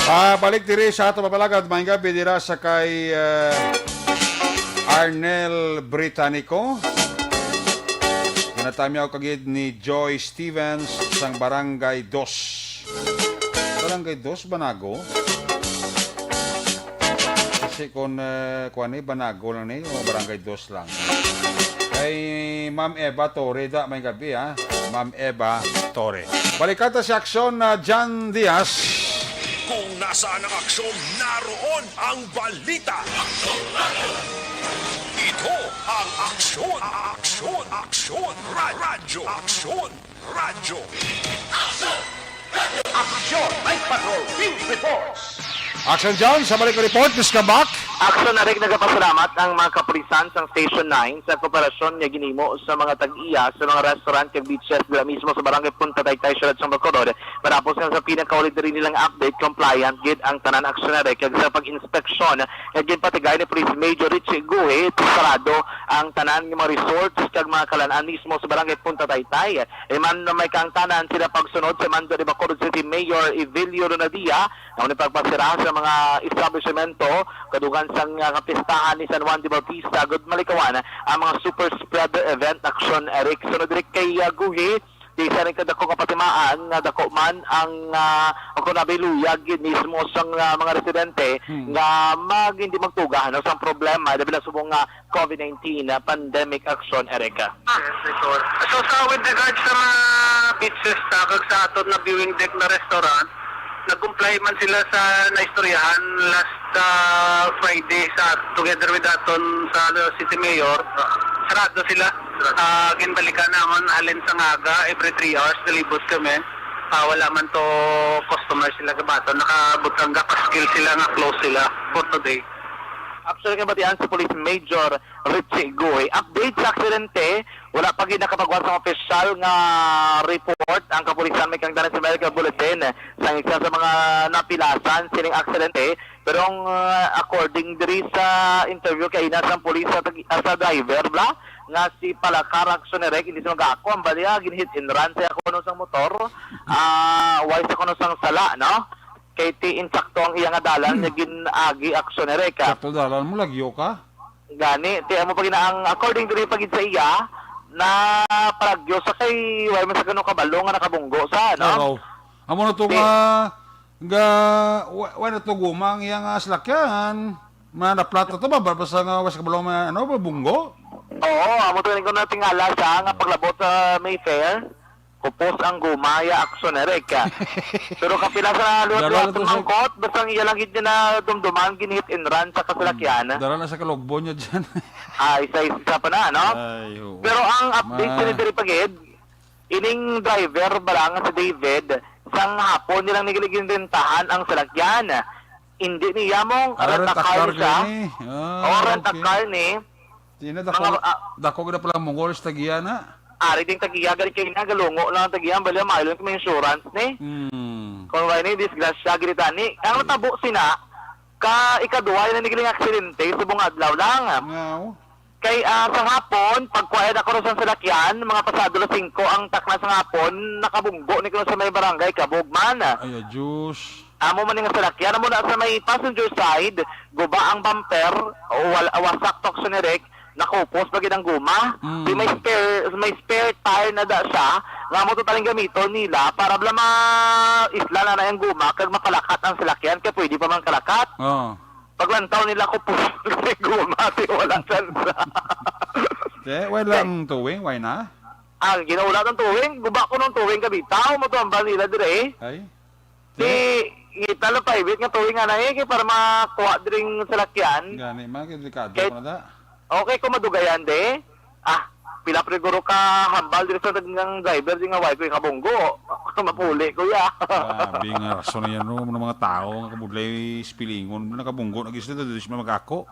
Ah, balik diri sa ato mapalagad, maayong gabi dira sa kay, ah, Arnel Britannico. Ginatamyaw kagid ni Joy Stevens sang Barangay Dos. Barangay Dos, Banago? Basi kung, eh, kuwan ni, Banago lang ni, o Barangay Dos lang. Kay Ma'am Eva Torre, da, may gabi, ha? Ma'am Eva Torre. Balikan ta si Aksyon na John Diaz. Kung nasaan ang aksyon, naroon ang balita. Ito ang Aksyon, Aksyon, Aksyon, Ra-, Radyo, Aksyon, Radyo. Aksyon, Night Patrol, Field Reports. Action John, sa balik nga report, Miss Kabak. Aksyon, Eric, nagapasalamat ang mga kapulisan sang Station nine sa kooperasyon nga ginhimo sa mga tag-iya sa mga restaurant kag beaches dira mismo sa Barangay Punta Taytay, Siyudad sang Bacolod. Matapos nga sa pinakahuli diri nilang update, compliant gid ang tanan, Aksyon, Eric, kag sa pag-inspeksyon nga ginpatigay ni Police Major Richie Guhi, sarado ang tanan nga mga resorts kag mga kalan-an mismo sa Barangay Punta Taytay. Iman na may kaangtanan sila pagsunod sa mando ni Bacolod City Mayor Evelio Lunadia, ang nagpagpasira sa mga establishmento, kadugan sang, ah, kapistahan ni San Juan de Bautista, agud malikawan ang mga super spreader event, Aksyon, Eric. Sunod diri kay, ah, Guhi, di sa rin kadako nga patimaan nga dako man ang, ah, o kung nabiluya gid mismo sang, ah, mga residente Hmm. nga mag-, hindi magtuga, ano, sang problema, labi na subong nga COVID nineteen, ah, pandemic, Aksyon, Erica. Ah, so, sa, with regards sa mga beaches, ah, kag sa aton na viewing deck na restaurant, nag-comply man sila sa naistoryahan last, ah, Friday sa, together with aton sa, ano, City Mayor. Sarado sila. Ah, ginbalikan namon halin sa ngaga, every three hours nalibot kami. Ah, wala man to customer sila gabaton. Nakabutang ga paskil sila nga close sila for today. Actually, kay batian si Police Major Richie Guy. Update sa aksidente, wala pa gid nakapagwa sang opisyal nga report ang kapulisan may kang Danes America Bulletin sa isa sa mga napilasan sining aksidente. Pero ang, uh, according diri sa interview kay ina sang pulis sa, tag- ah, sa driver bla nga si Palakar Action Erek, hindi sa mag-ako ang balya, gin-hit and run sa kuno sang motor. Ah, way sa kuno sang sala, no? Kay ti insakto ang iya nga dalan nga gin-agi, Action Erek, ah. Sakto dalan mo, lagyo ka. Gani, ti amo pa gina ang according diri pa gid sa iya na palagyo sa kay way man sa kuno kabalo nga nakabunggo sa, no? Araw. Amo na to Ti- nga, nga wa, wa na to guma ang iya nga salakyan. Mga naplata to ba? Basta nga was kabalo nga, ano, bunggo? Oo, amo to rin ko natingala sa nga paglabot sa Mayfair. Kupos ang guma, ya, Action Erek, ah. Pero kapila sa luwat Dara na to sa mangkot, basta ang iya lang gid na dumduman, gin-hit and run sa kasalakyan. Dara na sa kalugbo niya dyan. Ah, isa, isa pa na, no? Ay, oo. Pero ang update Ma- sa diri pa gid, ining driver, bala nga si David, sang hapon nilang nigiligindentahan ang salakyan. Hindi niya mo, Ah, rent a car rent-a-car siya. Gani. Ah, Oh, rent a okay. car ni. Sino dako, Mga, ah, dako gid pala mungol sa tagiya na. Ari ding tagiya, gani kay na, galungo lang ang tagiya, bali, mailon ko may insurance ni. Hmm. Kung wala ni, disgrasya, gid tani. Ang natabo sina, ka ikaduwa na nigiling aksidente, subong adlaw lang. Ngaw. Kay, ah, sa hapon, pagkuha na ko sa salakyan, mga pasado las singko ang takna sa hapon, nakabunggo ni ko sa may barangay, Kabugman. Ay, adjus. Amo man nga salakyan, amo na sa may passenger side, guba ang bumper, wal-, wasak to, Action Erek, nakupos pa gid ang guma. Mm. Di may spare, may spare tire na da siya, nga mo totaling gamiton nila para bala ma-isla na na yung guma, kag mapalakat ang salakyan, kay pwede pa man kalakat. Oo. Paglantaw nila, kupos ang guma, di wala chance. Te, wala ang towing, why na? Ah, ginaula ng towing, guba ko ng towing kabitaw, mo to ang nila dire. Ay. Di, ngita lang private nga towing nga na eh, kay para makuha dring salakyan. Gani, man, kay delikado Kay, pa na da. Okay, kung madugayan, de. Ah, pila pa siguro ka hambal diri sa ng driver, di nga, "Why ko yung kabunggo?" Mapuli, kuya. Grabe nga rason na yan, no? Mga, mga tao, nga kabudlay, spilingon, nakabunggo, nag-isda, di siya mag-ako.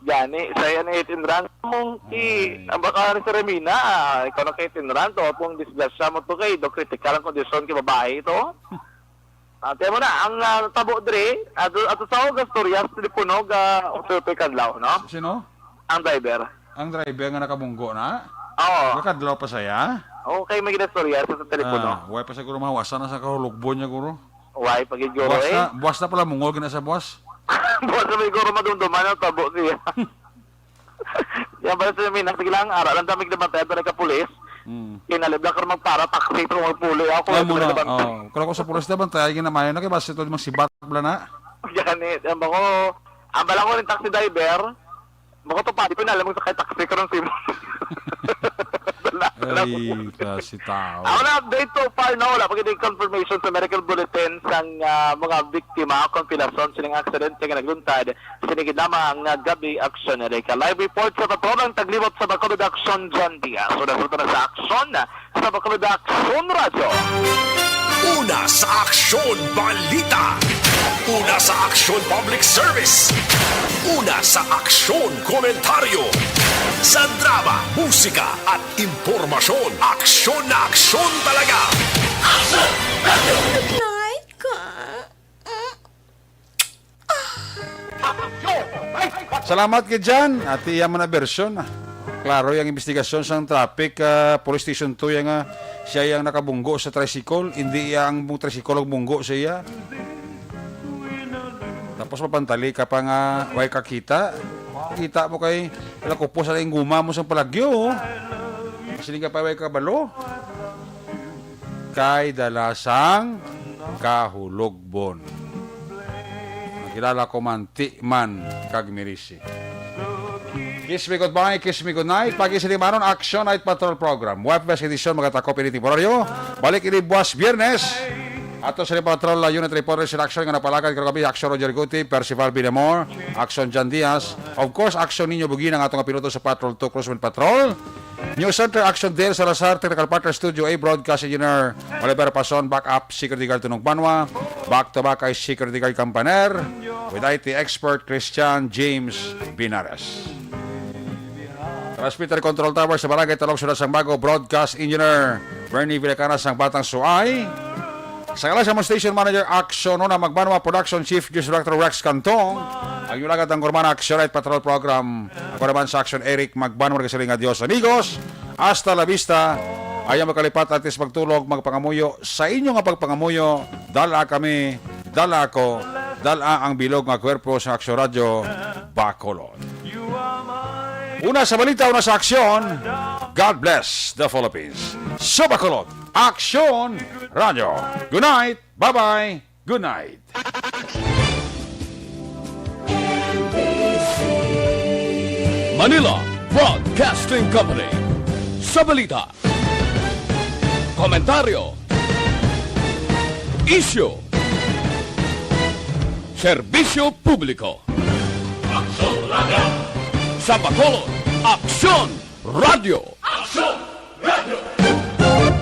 Gani, sa yan, eh, tinran mong i-, Ay. Ang baka sa Remina, ah, ikaw na kay tinran, to, kung disgrasya mo to kay, do critical ang kondisyon kay babae ito. Ah, tiyan mo na, ang, ah, tabo diri, ato, ato sa Ogas Torias, telepono, ga, Otoy Kadlaw, no? Sino? Ang driver. Ang driver nga nakabunggo na? Oo. Nakadlaw pa saya? Okay, may ginastorya sa telepono. Ah, way pa siguro mahawasan na sa kahulugbo niya, guro. Way pa gid, guro, Buwas eh. na, buwas na pala, mungol gina sa buwas. Buwas na may guro, madumduman ang tabo siya. Yan pala sa Minas, sige lang, ara lang kami namatay ito na kapulis. Mm. Kinalib lang ka magpara, taxi ito, magpuli ako. Ay, ito muna, na naman. Oh. Kala ko sa pulis na, bantayan, ginamayan na, kaya basta ito, magsibat, bla na. Ganit, yan ba ko, Ang bala ko rin taxi driver, makutupad, di ko na alam kung sa kay taxi karon si mo. Dala, dala. Ay, klase tao. Ako na update so far, no? Wala pa gid confirmation sa medical bulletin sang, ah, mga biktima o kompilasyon sining aksidente nga nagluntad sini gid lamang nga gabi, Aksyon Erica. Live report sa patrol ang taglibot sa Bacolod, Aksyon John Diaz. So, nasuta na sa aksyon sa Bacolod, Aksyon Radyo. Una sa aksyon, balita. Una sa aksyon, public service. Una sa aksyon, komentaryo. Sa drama, musika, at impormasyon, aksyon na aksyon talaga. Aksyon! Night ka. Salamat kay Jan. At iya man na bersyon, ah. Klaro ang investigasyon sang traffic, ah, Police Station two, yang, ah, siya yang nakabunggo sa tricycle. Hindi iya ang bung-, tricycle ang bunggo sa iya. Tapos mapantali ka pa nga way kakita. Kita mo kay nakupos ang guma mo sang palagyo, oh. Siling ka pa way kabalo. Kay dala sang kahulogbon. Nakilala ko man, ti man, kag mirisi. Kiss me goodbye, kiss me goodnight. Pagi sa limanon, Action Night Patrol Program. Webfest edition, magatakop ini temporaryo. Balik ini buwas Biyernes. Ato sa Patrol, uh, Unit Reporters in Action nga napalakad karong gabi, Action Roger Guti, Percival Villamor, Action John Diaz. Of course, Action Ninyo Bugina, ang atong piloto sa Patrol two, Cruzman Patrol. News Center, Action Dale Salazar, Technical Partner, Studio A, Broadcast Engineer Oliver Pason, Backup Security Guard Tunong Banwa, Back to Back ay Security Guard Campaner, with I T Expert Christian James Binares. Transmitter Control Tower sa Barangay Talong, Siyudad sang Bago, Broadcast Engineer Bernie Villacana sang Batang Suay. Sa ngalan sa among station manager, Action Una Magbanwa, Production Chief News Director Rex Cantong, ang inyong lagad ang Gormana Action Night Patrol Program. Ako naman sa Action Eric Magbanwa, nagasiling nga Dios, amigos. Hasta la vista. Ayaw makalipat, antes magtulog, magpangamuyo. Sa inyo nga pagpangamuyo, dala kami, dala ako, dala ang bilog nga kwerpo sa Action Radyo, Bacolod. Una sa balita, una sa aksyon. God bless the Philippines. Sa Bacolod, Aksyon Radyo. Good night. Bye-bye. Good night. Manila Broadcasting Company. Sa balita, komentaryo, isyu, serbisyo publiko. Aksyon Radyo. Sa Bacolod, Aksyon Radyo. Aksyon Radyo.